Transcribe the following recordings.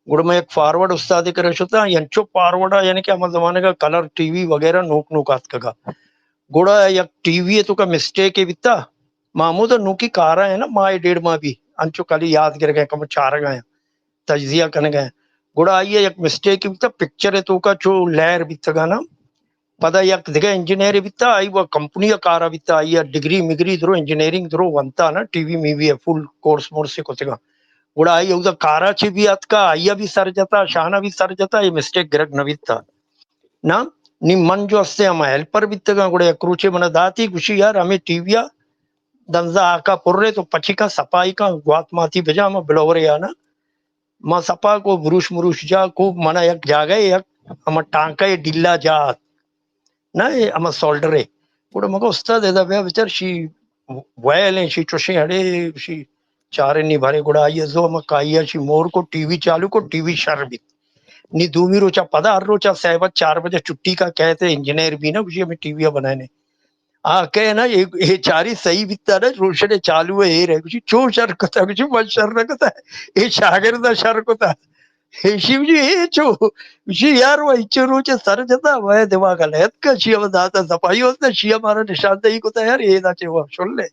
گڑا من یک فارورڈ استاد ءِ کرا شتاں، انچو فارورڈ ءَ، یعنی کہ ہما زمانگ ءَ کلر ٹی وی وغیرہ نوک نوک آتکگ ءَ۔ گڑا یک ٹی وی ءِ توکا مسٹیکے بیتا، ما ہمودا نوکی کارا ایں نا، ماہ ڈیڑھ ماہ بی، انچو کلی یاد گرگ ءَ، کم چارگ ءَ ایں، تجزیہ کنگ ءَ ایں۔ گڑا آئی ءَ یک مسٹیکے بیتا، پکچر ءِ توکا چو لہر بیتگ ءَ نا، پدا یک دگہ انجینئرے بیتا، آئی وَ کمپنی ءَ کارا بیتا، آئی ءَ ڈگری مگری درو، انجینئرنگ درو ونتا نا، ٹی وی میوی ءِ فل کورس مورسے کتگا۔ گڑا آئی اودا کارا چہ بی آتکا، آئی ءَ بی سر جتا، شان ءَ بی سر جتا، اے مسٹیک گرگ نہ بیتا۔ نا، نی من جو استے ہما ہیلپر بیتگاں، گڑا یک روچے منا داتی، گوشی، یار، ہمے ٹی وی ءَ دنزا آکا پرے تو پچی کن، صفائی کن، گوات ماتی بجا، ہما بلورے آ نا۔ ما سپا کو بروش مروش جا کو، منا یک جاگہ یک ہما ٹانکہ ڈیلا جا ات۔ نہ، اے ہما سولڈر ءِ۔ گڑا مگا استاد ادا بیا بچار، شی ویل ایں، شی چوشیں اڑے، شی چارے نی بھرے۔ گڑا آئی ءَ زو ہما کائی ءَ شی مور کو، ٹی وی چالو کو، ٹی وی شر بیت۔ نی دومی روچا پدا ہر روچا سہ بج چار بجے چھٹی کا کہتے انجینئر بی نا، گوشی ہمیں ٹی وی ءَ بنائنے۔ آ کہے نا، اے، اے چاری صحیح بیتا نا، روشن چالو ہے، اے رہ۔ گوشی چو شر کتا؟ گوشی من شر نہ کتا، اے شاگرد شر کتا۔ ایشی وجی اے چو، ایشی یار، وہ اچو روچ سر جتا، وہ دماغ لہت کا، شی ہم داتا صفائی ہوتا، شی ہمارا نشاندہی کتا، یار، اے دا چے وہ شل ہے۔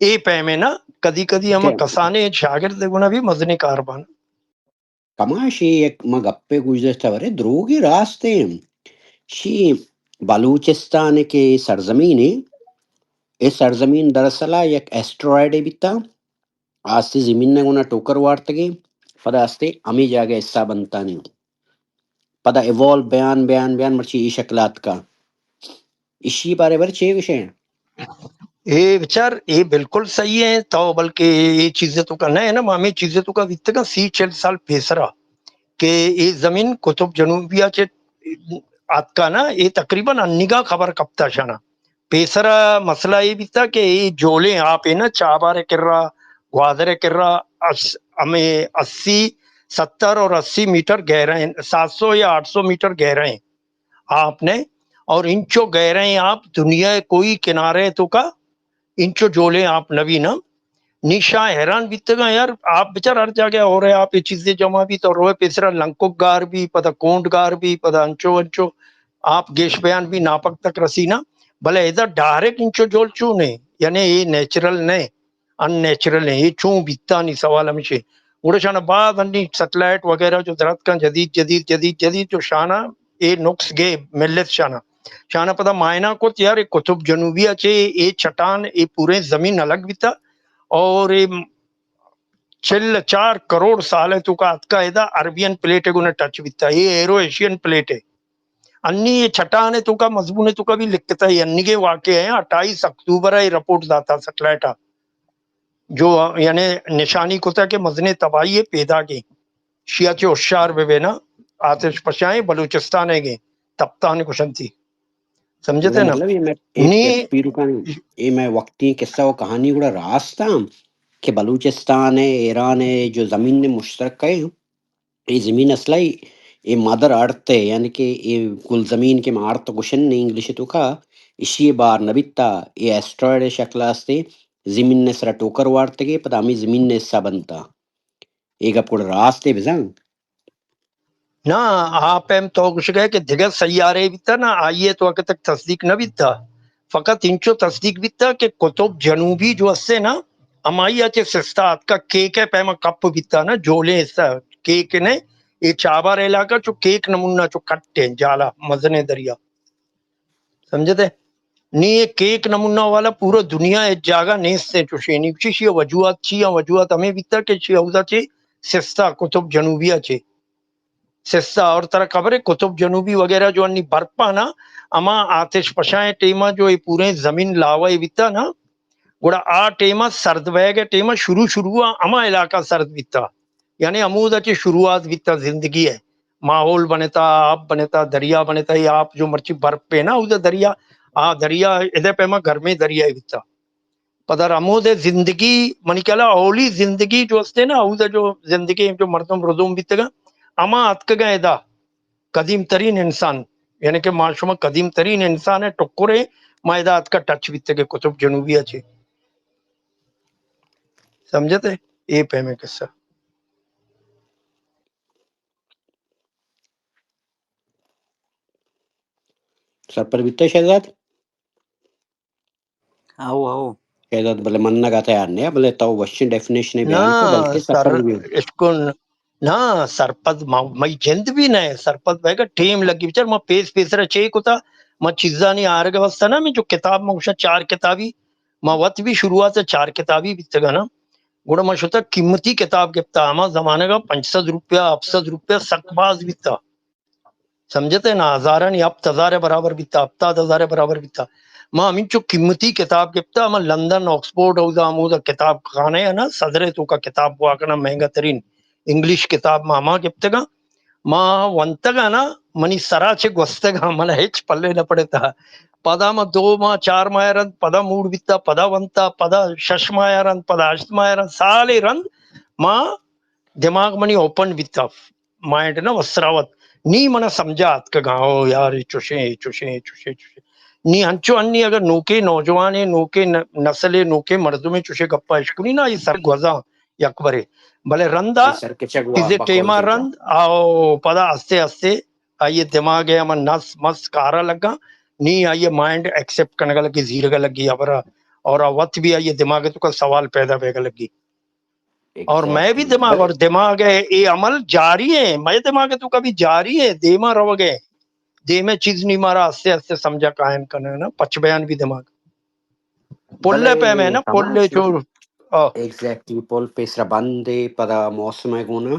اے پیمے نا، کدی کدی ہم کسانے شاگرد گنا بھی مزنے کار بان۔ کماشی یک ما گپے گوش داشتا، ورے دروگی راستے۔ شی بلوچستان کے سرزمین ہے، اے سرزمین دراصل یک ایسٹرائیڈ بیتا، آستے زمین ءَ گونا ٹوکر وارتگیں، پدا آستے ہمے جاگہ حصہ بنتانی۔ پدا ایوالو بیان، بیان، بیان، مرچی اے شکل آتکا۔ اشی بارے بر چے گوشے؟ اے بچار، اے بالکل صحیح ہے تو، بلکہ اے چیزیں تو کا نہ ہے نا، ہمیں چیزیں تو کا بیتگا سی چل سال پیسرا کہ اے زمین قطب جنوبیہ چے آتکا نا، اے تقریباً انیگا خبر کپتا شنا۔ پیسرا مسئلہ اے بیتا کہ اے جولیں آپ اے نا، چابار ءِ کرا، گوادر ءِ کرا، اس-، ہمے اسی، ستر اور اسی میٹر گہرا ایں، سات سو یا آٹھ سو میٹر گہرا ایں آپ نے، اور انچو گہرا ایں آپ دنیا ءِ کوئی کنارے تو کا انچو جولیں آپ نبی نا۔ نی شاہ حیران بیتگاں، یار، آپ بچار ہر جاگہ ہو رہے، آپ اے چیزیں جمع بی تو روئے پیسرا لنکک گار بی، پدا کونڈ گار بی، پدا انچو انچو آپ گیش بیان بی، ناپک تک رسی نا۔ بلے ادا ڈائریکٹ انچو جول چون ہے، یعنی اے نیچرل نہ، ان نیچرل ہے، اے چون بیتا؟ نی سوال ہمیشہ۔ گڑا شانا بعد انی سیٹلائٹ وغیرہ جو دراتکاں جدید، جدید، جدید، جدید، جو شانا اے نقص گے ملت شانا۔ شانا پدا معائنہ کت، یار، اے قطب جنوبی ءَ چے اے چٹان، اے پورے زمین الگ بیتا اور اے چل چار کروڑ سال ءِ توکا اتکا ادا عربین پلیٹ ءِ گونا ٹچ بیتا، اے ایرو ایشین پلیٹ ہے۔ انی اے چٹان ءِ توکا، مضمون ءِ توکا بھی لکھتا ہے، انیگے واقعہ ہے، اٹھائیس اکتوبر ءَ اے رپورٹ داتا سیٹلائٹ ءَ، جو یعنی نشانی کتا کہ مزنیں تباہی ہے پیدا گے۔ شیا چے ہوشیار بہ بے نا، آتش پشائیں بلوچستان ءِ گے، تپتان کشنتی۔ سمجھتے نا؟ مطلب، اے مئے، اے نی پیرکان، اے مئے وقتی قصہ و کہانی گڑا راست ہم کہ بلوچستان ءِ، ایران ءِ جو زمین مشترکہ ہے، اے زمین اصلا اے مدر ارتھ ہے، یعنی کہ اے گل زمین کہ ما ارتھ گوشن انگلش توکا، اشی بار نبیتا، اے ایسٹرائیڈ شکل استے، زمین نے سرا ٹوکر وارتگے، پدا ہمیں زمین نے حصہ بنتا۔ اے گپ گڑا راست ہے بزاں؟ نا، آ پیم تو گوشگئے کہ دگہ سیارے بیتا نا، آئی ءِ تو اگہ تک تصدیق نہ بیتا، فقط انچو تصدیق بیتا کہ قطب جنوبی جو استے نا، ہمائی ءَ چہ سستا اتکا، کیک ءِ پیما کپ بیتا نا، جولیں حصہ کیک نے، اے چابار علاقہ چو کیک نمونہ چو کٹیں جالا مزنیں دریا۔ سمجھتے؟ نی اے کیک نمونہ والا پورا دنیا ءَ ہچ جاگہ نیست ایں چوشیں۔ نی چی شی وجوہات، چی آں وجوہات؟ ہمیں بیتا کہ شی اودا چی سستا، قطب جنوبی ءَ چی سستا۔ اور ترا خبر ہے قطب جنوبی وغیرہ جو انی برپا نا، ہما آتش پشائیں ٹیما جو اے پوریں زمین لاوہ بیتا نا، گڑا آ ٹیما سرد بئیگ ءِ ٹیما شروع شروع ءَ ہما علاقہ سرد بیتا، یعنی ہمودا چہ شروعات بیتا زندگی ءِ، ماحول بنتا، آپ بنتا، دریا بنتا، اے آپ جو مرچی برف پہ نا، اودا دریا، آ دریا ادے پیما گرمیں دریائے بیتا۔ پدا ہمودے زندگی، منی خیالا اولی زندگی جو استے نا، اودا جو زندگی جو مردم ردوم بیتگا، ہما اتکگا ادا۔ قدیم ترین انسان، یعنی کہ ما شما قدیم ترین انسان ءِ ٹکرے، ما ادا اتکا ٹچ بیتگے قطب جنوبی ءَ چے۔ سمجھتے؟ اے پیمیں قصہ۔ سرپد بیتے شہزاد؟ ہو، ہو۔ شہزاد بلے منگ ءَ تیار نہ، بلے تو وشیں ڈیفینیشن بیان کو، نہ، بلکہ سر، سرپد بھی۔ اشکن، نہ، سرپد ما، مئی جند بھی نہ، سرپد بہ گا ٹیم لگی۔ بچار ما پیس پیسرا چے کتا، ما چیزانی آرگ واسطہ نہ، میں جو کتاب ما گوشاں چار کتابی، ما وت بھی شروعات چار کتابی بیتگا نا۔ گڑا ما شتا قیمتی کتاب گپتا، ہما زمانگا پنچ سد روپیہ، ہفت سد روپیہ سک باز بیتا۔ سمجھتے نا، ہزارانی ہپت ہزار ءِ برابر بیتا، ہپتاد ہزار ءِ برابر بیتا۔ ما ہمینچو قیمتی کتاب گپتا، ما لندن، آکسفورڈ، اودا ہمودا کتاب خانہ ءَ نا، صدر ءِ توکا کتاب بوا کنا، مہنگا ترین انگلش کتاب ما ہما گپتگا۔ ما ونتگا نا، منی سرا چہ گوستگا، منا ہچ پلے نہ پڑتا۔ پدا ما دو ماہ، چار ماہ رند، پدا موڑ بیتا، پدا ونتا، پدا شش ماہ رند، پدا ہشت ماہ رند، سالے رند ما دماغ منی اوپن بیتا۔ مائنڈ نہ وسرا وت۔ نی منا سمجھا اتکگاں، او یار، اے چوشیں، اے چوشیں، اے چوشیں، اے چوشیں۔ نی انچو انی اگر نوکیں نوجوانے، نوکیں ن-، نسلے، نوکیں مردمے چوشیں گپا اشکنی نا، اے سر گوزاں یک برے۔ بلے رندا اے سر کچگ وا چیزے بکول ٹیما دیتا۔ رند، آؤ، پدا آستے آستے آئی دماغ ءِ ہما نس مس کارا لگا، نی آئی مائنڈ ایکسپٹ کنگا لگی، زیرگا لگی ہبرا، اور آ وت بھی آئی دماغ ءِ توکا سوال پیدا بیگا لگی۔ اور مئے بھی دماغ، اور دماغ ءِ اے عمل جاری ایں، مئے دماغ ءِ توکا بھی جاری ایں، دیما روگ ءِ۔ دیمے چیز نی مارا آستے آستے سمجھا قائم کنگ نا، پچ بیان بھی دماغ۔ پل ءِ بلے پیمیں نا، پل ءِ چو، آ۔ ایگزیکٹلی، پل پیسرا بند ءِ، پدا موسم ءِ گونا،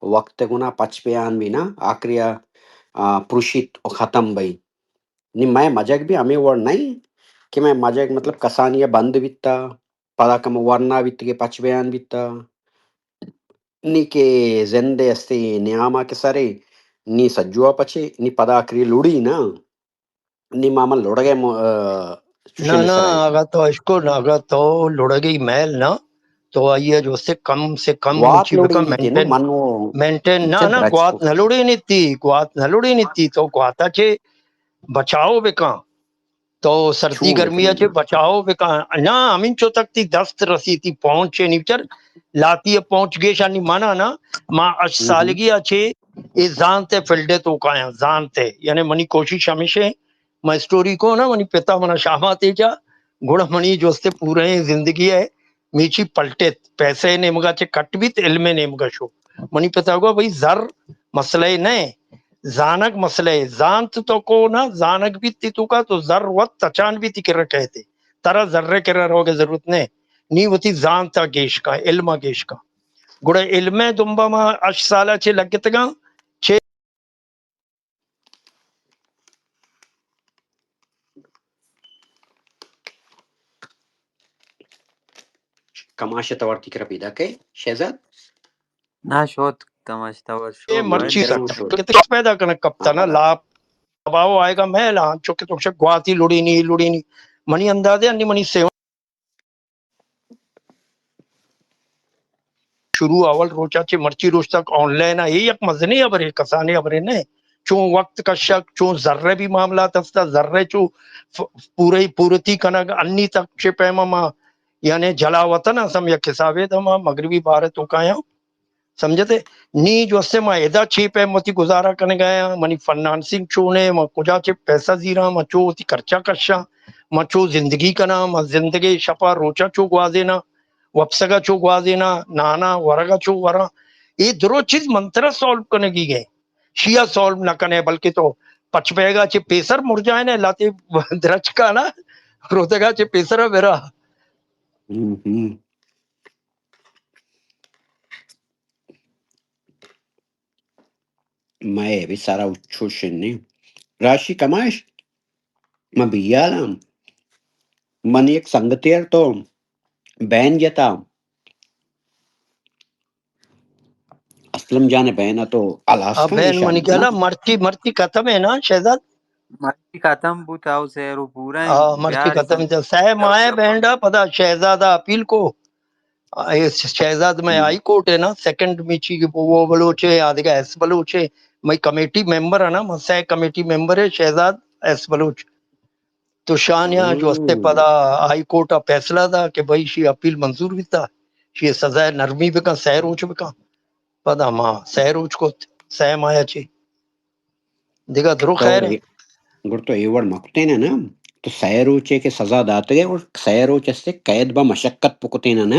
وقت ءِ گونا پچ بیان بھی نا، آخری آ، آ، پروشیت و ختم بئی۔ نی مئے مجگ بھی ہمے وڑ نئیں کہ مئے مجگ مطلب کسانی ءَ بند بیتا، پدا کمو ورنا بیتگے پچ بیان بیتا۔ نی کہ زند ءِ ہستے نیاما کہ سرے، نی سجوا پچے، نی پدا آخری لڑی نا۔ نی ما من لڑگے مو-، آ، نہ، نہ، اگاں تو اشکو نہ، اگاں تو لڑگی میل نہ، تو آئی ءَ جو سے کم سے کم گوات مچی لوڑی بکن، بیتی نا، مینٹین، من و مینٹین نہ، نہ، گوات نہ لوڑی نیتی، گوات نہ لوڑی نیتی، تو گواتا چے بچاؤ بکن۔ تو سردی گرمی ءَ چہ بچاؤ بکن۔ نہ، ہمینچو تک تی دست رسی، تی پہنچ ءَ نی بچار، لاتی ءَ پہنچ گیشانی منا نا، ما ہشت سالگی ءَ چہ اے زانت ءِ فیلڈ ءِ توکایاں، زانت ءِ۔ یعنی منی کوشش ہمیش ایں، ما اسٹوری کو نا، منی پتا منا شامات ءَ جا، گڑا منی جوست پوریں زندگی ءِ میچی پلٹت، پیسہ ءِ نیمگا چہ کٹ بیت، علم ءِ نیمگا شو۔ منی پتا گوا، بھئی، زر مسئلہ ءِ نہ، زانگ مسئلہ ءِ۔ زانت تو کو نا، زانگ بیت تی توکا، تو زر وت تچان بیت تی کرا کئیت۔ ترا زر ءِ کرا روگ ءِ ضرورت نہ۔ نی وتی زانت ءَ گیش کن، علم ءَ گیش کن۔ گڑا علم ءِ دمبا ما ہشت سال ءَ چہ لگتگاں، چہ کماش ءِ توار تی کرا پیداک ئے، شہزاد؟ نہ شوت، کماش توار شو، اے مرچی سک کہ تک پیدا کنگ کپتا نا، لاپ دباؤ آئے گا میل آں، چونکہ تو گواتی لڑی نی، لڑی نی۔ منی اندازے انی منی سیون شروع اول روچا چہ مرچی روچ تک آن لائن ءَ، اے یک مزنیں ہبرے، کسانیں ہبرے نہ۔ چون وقت کشگ، چون زر ءِ بھی معاملات ہستا، زر ءِ چو ف-، پورئی پورتی کنگ، انی تک چہ پیما ما، یعنی جلا وطن ہم یک حسابے دا ما مغربی بھارت ءِ توکایاں۔ سمجھتے؟ نی جو اسے ما ادا چے پیم وتی گزارہ کنگایاں، منی فنانسنگ چونے، ما کجا چے پیسہ زیراں، ما چو وتی خرچہ کشاں، ما چو زندگی کناں، ما زندگی شپا روچا چو گوازیناں، وپسگا چو گوازیناں، نانا ورگا چو وراں۔ اے درو چیز منترا سالو کنگی گئے۔ شیا سالو نہ کنے، بلکہ تو پچ بیگا چے پیسر مرجائنے، لاتے درچکانا، روتگا چے پیسرا برا۔ ہم، ہم۔ مئے بھی سارا اچھو شنی۔ راشی کماش، من بیالم۔ من یک سنگتے ار تو بین جتا۔ اسلم جان بین تو الاسکا بین نشان منی نا؟ گلا مرچی، مرچی ختم ہے نا شہزاد؟ مرچی ختم بوتا او سیرو پورا ہے۔ آ، مرچی ختم ہے۔ سہ ماہ بینڈا پدا شہزادہ اپیل کو۔ اے شہزاد میں ہم۔ ہائی کورٹ ہے نا، سیکنڈ میچی کہ وہ بلوچ ہے، آدگہ ایس بلوچ ہے، میں کمیٹی ممبر ہے نا، میں سہ کمیٹی ممبر ہے شہزاد ایس بلوچ۔ تو شانیاں جو استے ہم۔ پدا ہائی کورٹ آ فیصلہ دا کہ بھئی شی اپیل منظور بیتا، چی سزا نرمی بکن، سہ روچ بکن۔ پدا ما سہ روچ کت، سہ ماہ چی دگہ درو خیر ہے۔ گڑ تو اے وڑ مکتین نا، تو سہ روچے کہ سزا داتگے، گڑ سہ روچ استے قید با مشقت پکتین نا۔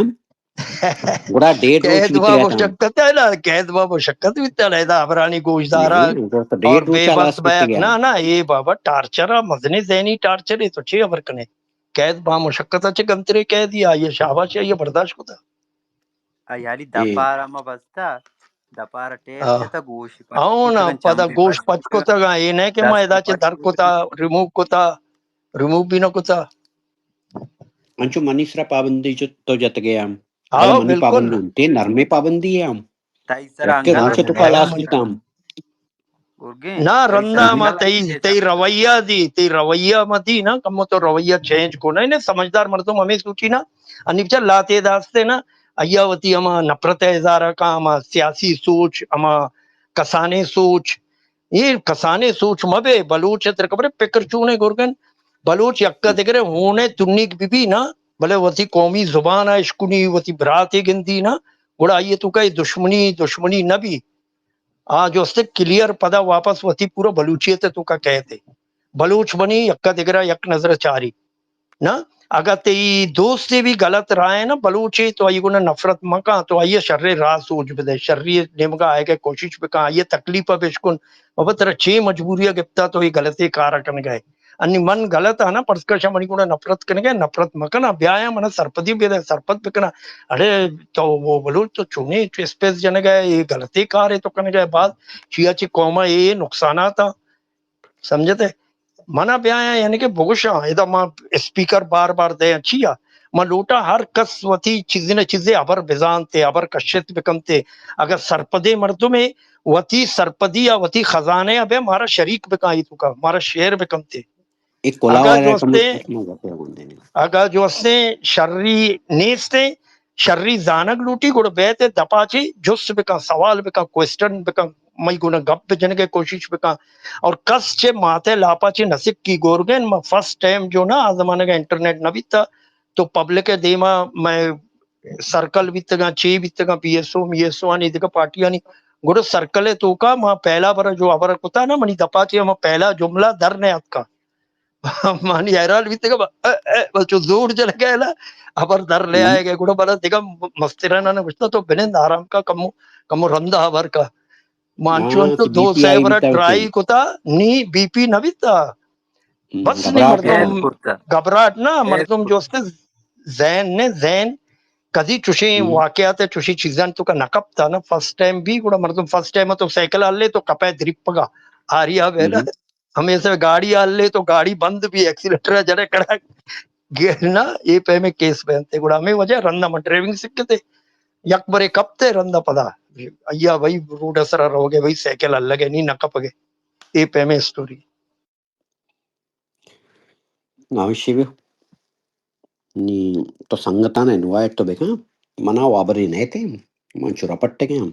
گڑا ڈیڑھ روچ قید با مشقت ہے نا، قید با مشقت بیتا نا، ادا ہبرانی گوش دارا۔ گڑ تو ڈیڑھ روچ بس بیت نا، نا، اے بابا ٹارچر ہے، مزنی ذہنی ٹارچر ہے، تو چی ہبر کنے؟ قید با مشقت ہے، چی گنترے قیدی آئی، شاباش، آئی برداشت کتا۔ آ، یعنی دپارا ما بستا، دپارا ٹیپ آ۔ جتا گوش پچ آؤ نا، کتگن پدا چمبے گوش بس پچ کتگن۔ کتگا، اے نہ کہ ما ادا چہ در کتا، ریموو کتا، ریموو بھی نہ کتا۔ انچو منی سرا پابندی جو تو جتگے ہم۔ آؤ، بلے منی بالکل۔ پابندی انتے نرمے پابندی ہے ہم۔ تئی سرا رکھے انگت رانچو تو ہے۔ خلاص بیتام۔ گرگیں، نہ، تئی رندا سرا ما انگت تئی، ہے۔ تئی رویہ دی، تئی رویہ ما دی نا، کمو تو رویہ چینج کو نا، انہیں سمجھدار مردم ہمیں سوچی نا، انی بچار لاتے داستے نا، ایا وتی ہما نفرت ءِ اظہار ءَ کاں، ہما سیاسی سوچ، ہما کسانیں سوچ، اے کسانیں سوچ مہ بے، بلوچ ءِ ترا خبر ہے پکر چون ہے گرگن؟ بلوچ یکا دگرے ہون ءِ تنیگ بہ بی نا، بلے وتی قومی زبان ءَ اشکنی، وتی براتے گندی نا، گڑا آئی ءِ توکا اے دشمنی، دشمنی نہ بی۔ آ جو استے کلیئر پدا واپس وتی پورا بلوچیت ءِ توکا کئیت۔ بلوچ بنی یکا دگرا یک نظر چاری۔ نا، اگاں تئی دوستے بھی غلط راہ ہے نا، بلوچے تو آئی گنا نفرت مکاں، تو آئی شرے راہ سوج بدے، شری نیمگا آئے گئے کوشش بکاں، آئی تکلیف بشکن، بابا ترا چے مجبوری گپتا تو یہ غلطی کارا کنگا ہے۔ انی من غلط آں نا، پرس کشا منی گنا نفرت کنگا ہے، نفرت مکنا، بیایا منا سرپدی بدے، سرپد بکنا۔ اڑے تو وہ بلوچ تو چونے، چو اسپیس جنگا ہے، یہ غلطی کار ہے تو کنگا ہے، بعد چیا چی قوما یہ نقصانات آں۔ سمجھتے؟ منا بیایاں یعنی کہ بگوشاں، ادا ما اسپیکر بار بار دے چیا؟ ما لوٹاں ہر کس وتی چیزے نہ چیزے ہبر بزانتے، ہبر کشت بکنتے۔ اگر سرپدے مردمے وتی سرپدی یا وتی خزانے ءَ بے مارا شریک بکن، ای توکا مارا شیئر بکنتے۔ اے کلاوہ اگاں جو استیں، اگاں جو استیں شری نیستیں، شری زانگ لوٹی، گڑا بیت دپا چی جست بکن، سوال بکن، کوئسٹن بکن، مئی گنا گپ بجنگے کوشش بکن۔ اور کس چے ماتے لاپا چی نسکی گورگین، ما فرسٹ ٹائم جو نا، آ زمانگا انٹرنیٹ نہ بیتا، تو پبلک دیما مئے سرکل بیتگاں، چے بیتگاں، پی ایس او، می ایس او آنی دگہ پارٹی آنی، گڑا سرکل توکا ما پہلا بر جو ہبر کتا نا، منی دپا چی ہما پہلا جملہ در نہ اتکا۔ مانی حیران بیتگ، ا، ا، بس چو زور جنگ ءَ نا، ہبر در لے آئے گئے، گڑا بلا دگہ مستران نے گوشتا تو بنند آرام کا کمو، کمو رندا ہبر کا۔ مانچو انچو دو سہ برا ٹرائی کتا، نی بی پی نہ بیتا۔ بس نی مردم گھبراہٹ نا، مردم جو استے ذہن نے ذہن کدی چوشیں واقعات ہے، چوشیں چیزاں توکا نہ کپتا نا، فرسٹ ٹائم بھی گڑا مردم فرسٹ ٹائم تو سائیکل ہلے تو کپے دریپگا آریا بیلا۔ ہمیشہ گاڑی ہلے تو گاڑی بند بھی، ایکسیلیٹر جڑے کڑا گرنا، یہ پیمے کیس بنتے۔ گڑا ہمیں وجہ رندا من ڈرائیونگ سکھتے، یک برے کپتے رندا پدا۔ ایا بھائی روڈ سرا رہو گے بھائی، سائیکل الگ ہے نہیں نہ کپ گے۔ یہ پیمے اسٹوری۔ ناوشی بھی نی تو سنگتاں انوائٹ تو بکن، منا وابری نہیں تھے، من چورا پٹے گئے ہم۔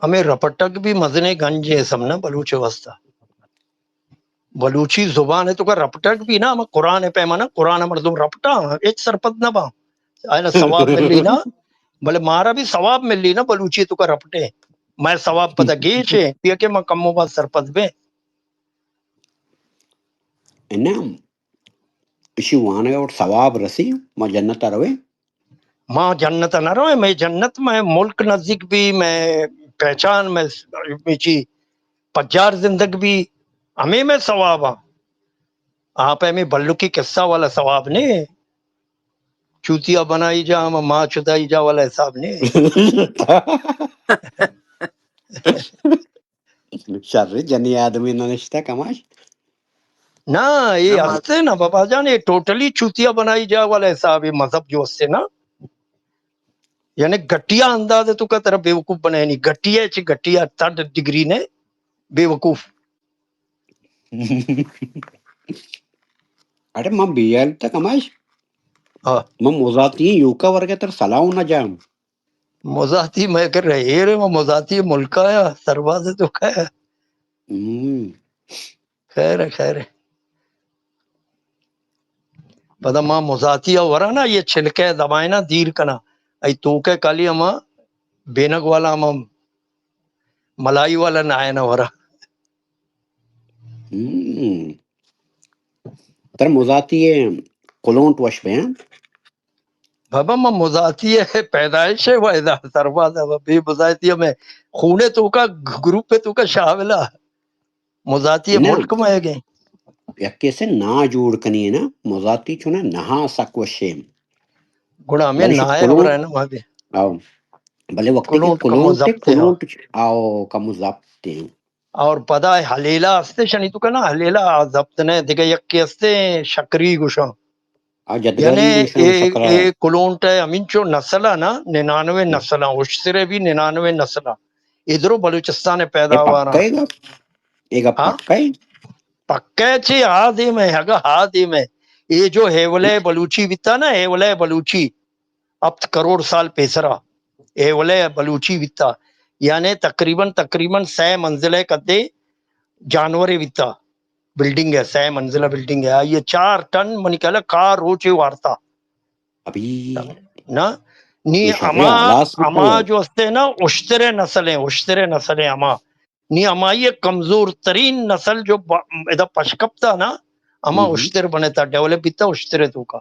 ہمے رپٹگ بھی مزنیں گنجے سمنا بلوچ واسطہ۔ بلوچی زبان ہے توکا رپٹگ بھی نا، ہم قرآن ہے پیمانا، قرآن ہے مردم رپٹا، ہچ سرپد نہ با۔ آئینا ثواب ملی نا، بلے مارا بھی ثواب ملی نا، بلوچی توکا رپٹے۔ میں ثواب پدا گیش ہے، یہ کہ میں کمو باز سرپد بے۔ انعام، اشی وانگا وت ثواب رسی، ما جنت ءَ رویں۔ ما جنت ءَ نہ رویں، مئے جنت، مئے ملک نزیک بی، مئے پہچان، مئے، مئے چی پجار زندگ بی، ہمے مئے ثواب آں۔ آپ ہمے بلکی قصہ والا ثواب نے، چوتیا بنائی جا، ہم ماں چدائی جا والا حساب نے۔ شر جنی آدمی نہ نشتہ کماش۔ نہ، یہ ہستے نا بابا جان، یہ ٹوٹلی چوتیا بنائی جا والا حساب ہے، مذہب جو ہستے نا، یعنی گھٹیا انداز ہے توکا ترا بیوقوف بنائے نہیں، گھٹیا چی گھٹیا تھرڈ ڈگری نے بیوقوف۔ اڑے من بیال تک ہماش۔ ہاں۔ من مزاتی یوکا ورگے تر سلاو نہ جام۔ مزاتی میں کر رہے، اے رے میں مزاتی ملکا یا سرباز تو کھایا۔ ہم۔ خیر ہے، خیر ہے۔ پدا ما مزاتی ءَ وراں نا، یہ چھلکے دبائیناں دیر کناں۔ اے توکے کالی ہما بینگ والا، ہما ملائی والا نائن ءَ وراں۔ ہم۔ ترا مزاتی ءِ کلونٹ وش بہ اَنت؟ بابا، ما مزاتی ءِ پیدائش ءِ وھد ءَ، سرباز ءَ، بے مزاتی ءَ مئے خون ءِ توکا، گروپ ءِ توکا شامل ءَ۔ مزاتی ءِ نہ۔ ملک مئیگ ایں۔ یکے سے نا جوڑ کنی نا، مزاتی چونا نہا سک وشیں۔ گڑا ہمیں بلے شو نائے کلونٹ، خبر ہے نا، ما بھی۔ آؤ۔ بلے وقتی کہ کلونٹ کمو کلونٹ، ضبط ہیں۔ کلونٹ، آؤ، کمو ضبط ہیں۔ اور پدا ہلیلا ہستے شنی تو کنا، ہلیلا ضبط نے، دیگه یکی ہستے شکری گوشاں۔ آ جدگری یعنی گوشاں اے، شکرا۔ اے کلونٹ ہے، ہمینچو نسل ہے نا، ننانوے ہم۔ نسل ہے، اشترے بھی ننانوے نسل ہے۔ ادھرو بلوچستان اے پیداوار پکا ہیں۔ اے گپ؟ اے گپ ہاں؟ پکا اے؟ پکا اے چی، آ دیم ہے، اگا آ دیم ہے۔ اے جو ہیولے بلوچی بیتا نا، ہیولے بلوچی، ہپت کروڑ سال پیسرا، ہیولے بلوچی بیتا۔ یعنی تقریباً، تقریباً سئے منزلے کدے جانورے بیتا۔ بلڈنگ ہے، سئے منزلہ بلڈنگ ہے۔ آئی ءَ چار ٹن منی خیال ءَ کار روچے وارتا۔ ابھی نا، نی یہ شریں ہما، آلاس بھی ہما کرو۔ جو ہستے نا، اشترے نسل ہیں، اشترے نسل ہیں ہما۔ نی ہمائی ءِ کمزور ترین نسل جو ب-، ادا پش کپتا نا، ہما ہم۔ اشتر بنتا، ڈیولپ بیتا اشترے توکا۔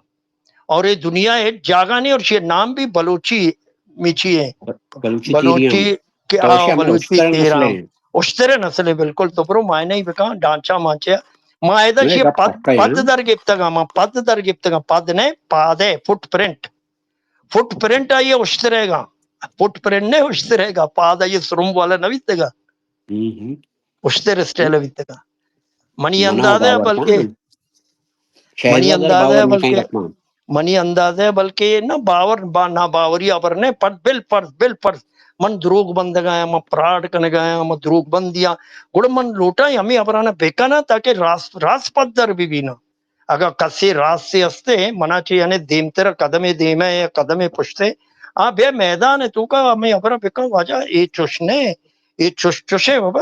اور یہ دنیا ءِ ہچ جاگہ نہیں، اور یہ نام بھی بلوچی میچی ہے۔ ب-، بلوچی بلوچی تیریاں۔ کہ تو آؤ، اشی ہمیں بلوچی اشتر نسل تیراں۔ ہیں۔ اشترے نسل ہے، بالکل۔ تو برو معنی ہی بکاں، ڈانچہ مانچہ۔ ما ایدا نہیں، چیئے گپ پد، پکا ہے پد نا۔ در گپتگا، ما پد در گپتگا، پد نے، پاد ہے، فٹ پرنٹ۔ فٹ پرنٹ آئی ہے اشترے گا۔ فٹ پرنٹ نے اشترے گا، پاد آئی ہے سرمب والا نہ بیتگا۔ ہم، ہم۔ اشتر اسٹائل بیتگا۔ منی منا اندازہ ہے باور بلکہ، کن۔ شہزاد منی اندازہ باور ہے نہ کن بلکہ، گپ مان۔ منی اندازہ ہے بلکہ نہ باور، با-، نہ باوری ابر نے، پر بل فرض، بل فرض۔ من دروگ بندگا آں، من پراڈ کنگا آں، من دروگ بندیاں۔ گڑا من لوٹاں ہمیں ابرانا بکناں تاکہ راست، راست پدر بھی بینا۔ اگاں کسے راست سے ہستے، منا چے یعنی دیمتر قدمے دیمے یا قدمے پشتے، آ بیا میدان ہے توکا ہمیں ابرا بکن واجہ، اے چوش نے، اے چوش چوشے بابا۔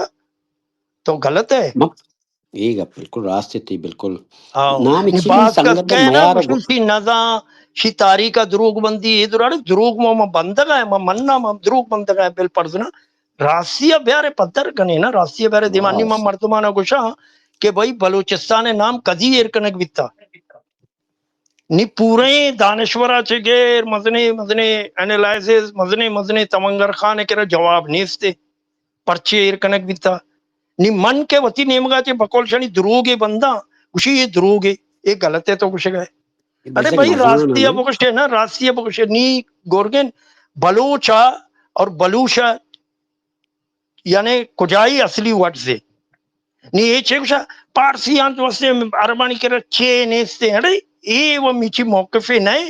تو غلط ہے۔ مک-، اے گپ بالکل راست ہے تئی، بالکل۔ آؤ۔ نام نی چی باز سنگت کس کہنا میار گوشن گو-، سی نزاں، سی تاریخ ءَ دروگ بندی، اے دراڑے دروگ ما، ما بندگ ءَ، ما مننا، ما دروگ بندگ ءَ، بل پرزنا۔ راستی ءَ بیارے پدر کنے نا، راستی ءَ بیارے دیما۔ نی ما راست۔ مردمانا گوشاں کہ بھئی بلوچستان ءِ نام کدی ایر کنگ بیتا۔ نی پوریں دانشورا چہ گیر مزنیں مزنیں انالائسز، مزنیں مزنیں توانگر خان ءِ کرا جواب نیستے۔ پرچے ایر کنگ بیتا؟ نی من کہ وتی نیمگا چہ بقول شانی دروگے بنداں، گوشی اے دروگے، اے غلط ہے تو گوشگا ہے۔ اڑے بھائی، راستی ءَ بگوشے نا، راستی ءَ بگوشے۔ نی گورگن بلوچ ءَ اور بلوش ءَ یعنی کجائی اصلی ورڈز ہے؟ نی اے چے گوشا؟ پارسیاں تو اسے عربانی کرا چے نیستے۔ اڑے اے و میچی موقفے نئے،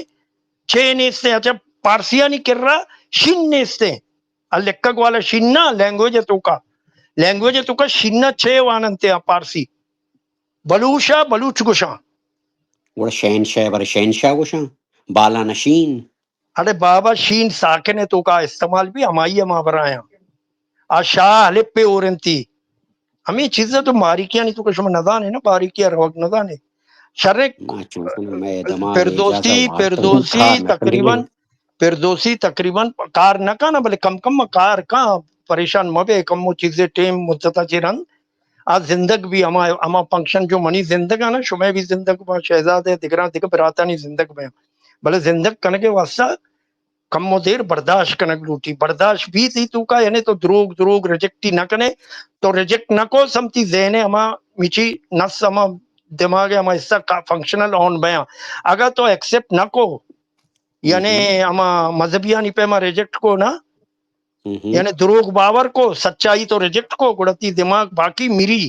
چے نیستے۔ اچھا، پارسیانی کرا شین نیستے۔ ا لکھگ والا شین نا، لینگویج توکا، لینگویج توکا شین نا چے واننتے آ پارسی؟ بلوشا بلوچ گوشاں۔ گڑا شہنشاہ بر شہنشاہ گوشاں، بالا نشین۔ اڑے بابا، شین ساکن ءِ توکا استعمال بی، ہمائی ءَ ما برایاں۔ آ شاہ الپ پہ اورنتی۔ ہمے چیز ءَ تو باریکیانی توکا شما نزانے نا، باریکی ءَ روگ نزانے۔ شرک ما چون کنیں، مئے دماغ ءِ فردوسی، اجازہ وارتگ، فردوسی کار نہ کنگی تقریباً، ہیں۔ فردوسی تقریباً کار نہ کنا، بلے کم کم کار کاں، پریشان مبے، کمو چیزے ٹیم مدتا چہ رند آ زندگ بی۔ ہما، ہما فنکشن جو منی زندگ آ نا، شمئے بھی زندگ با، شہزاد ءِ دگراں دگہ براتانی زندگ بیاں۔ بلے زندگ کنگ ءِ واسطہ کم و دیر برداشت کنگ لوٹی۔ برداشت بیت ای توکا، یعنی تو دروگ، دروگ ریجیکٹ ہی نہ کنے، تو ریجیکٹ نہ کو، سمتی ذہن ءِ ہما میچی نس، ہما دماغ ءِ ہما حصہ کا فنکشنل آن بیاں۔ اگاں تو ایکسپٹ نہ کو، یعنی ہم۔ ہما مذہبیانی پیما ریجیکٹ کو نا، ہم۔ یعنی دروگ باور کو، سچائی تو ریجیکٹ کو، گڑا تی دماغ باقی مری،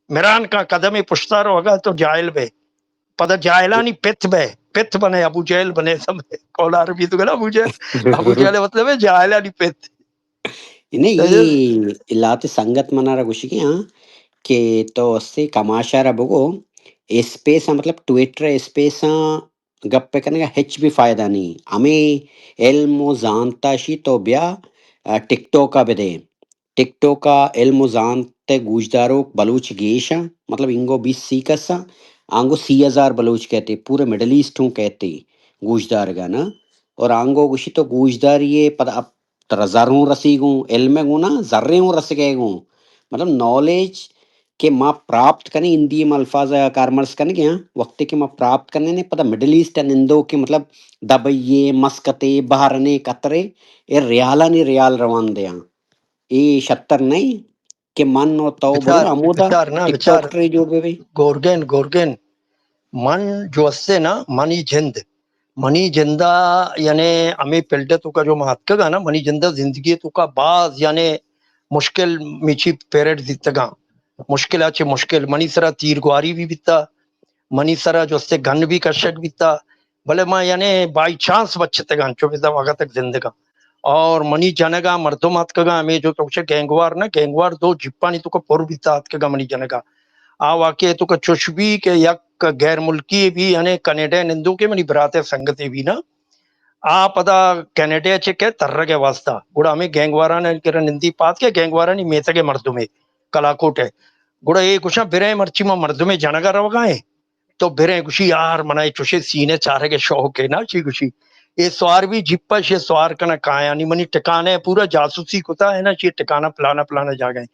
مران کا قدم پشتا رو، اگاں تو جاہل بے۔ پدا جاہلانی پت بے، پت بنے، ابو جہل بنے، سمجھے؟ قول عربی تو گنا ابو جہل، ابو جہل مطلب ہے جاہلانی پت۔ نہیں، تو یہ یہ لات سنگت منارا گوشگی ہاں کہ تو اسے کماشا را بگو، اسپیس، مطلب ٹویٹر اسپیس گپ ءِ کنگ ءَ ہچ بھی فائدہ نہیں۔ ہمے علم و زانت ءَ شی تو بیا، آ، ٹک ٹاک ءَ بدے۔ ٹک ٹاک ءَ علم و زانت ءِ گوشداروک بلوچ گیش آں، مطلب اینگو بیست سی کس آں۔ آنگو سی ہزار بلوچ کہتے، پورے مڈل ایسٹ ہوں کہتے گوشدارگا نا۔ اور آنگو گوشی تو گوشداری ہے، پدا اب ترا زر ہوں رسی گوں، علم ہے گوں نا، زرے ہوں رسگے گوں۔ مطلب نالج کہ ما پراپت کنیں، ہندی ما الفاظ کارمرز کنگے ہاں، وقتی کہ ما پراپت کنیں نے، پدا مڈل ایسٹ نندو کہ مطلب دبئی، مسقط، بحرین، قطر، اے ریالانی ریال روان دے ہاں۔ اے شتر نہیں کہ من و تو بچار، برو ہمودا بچار نا، ایک بچار۔ ڈاکٹرے جوڑ بہ بی۔ گورگن، گورگن۔ من جو استے نا، منی جند، منی جندا، یعنی ہمیں فیلڈ توکا جو ما اتکگا نا، منی جندا زندگی توکا باز یعنی مشکل میچی پیریڈ دیتگاں۔ مشکل آ چے مشکل، منی سرا تیر گواری بھی بیتا، منی سرا جو استے گن بھی کشگ بیتا، بلے ما یعنی بائی چانس بچتگاں، چو بزاں وقت تک زندگاں۔ اور منی جنگا مردم آتکگاں، ہمیں جو تو گوشے گینگوار نا، گینگوار دو جیپانی توکا پر بیتا آتکگاں منی جنگا۔ آ واقعہ توکا چوش بھی کہ یک غیر ملکی بھی، یعنی کینیڈا نندو کے منی براتے سنگتے بھی نا، آ پدا کینیڈا چے کہ ترگ ءِ واسطہ۔ گڑا ہمیں گینگواراں کرا نندی پاد کے گینگوارانی میتگ ءِ مردمے کلاکوٹ ءِ۔ گڑا اے گوشاں، بریں مرچی ما مردمے جنگا روگا ایں۔ تو بریں۔ گوشی، یار، منا اے چوشیں سینے چارگ ءِ شوق ہے نا، چی گوشی۔ اے سوار بھی جیپ ءَ شے سوار کنا کایاں، نی منی ٹکانے پورا جاسوسی کتا ہے نا، شی ٹکانا پلانا پلانا جاگہ ہے۔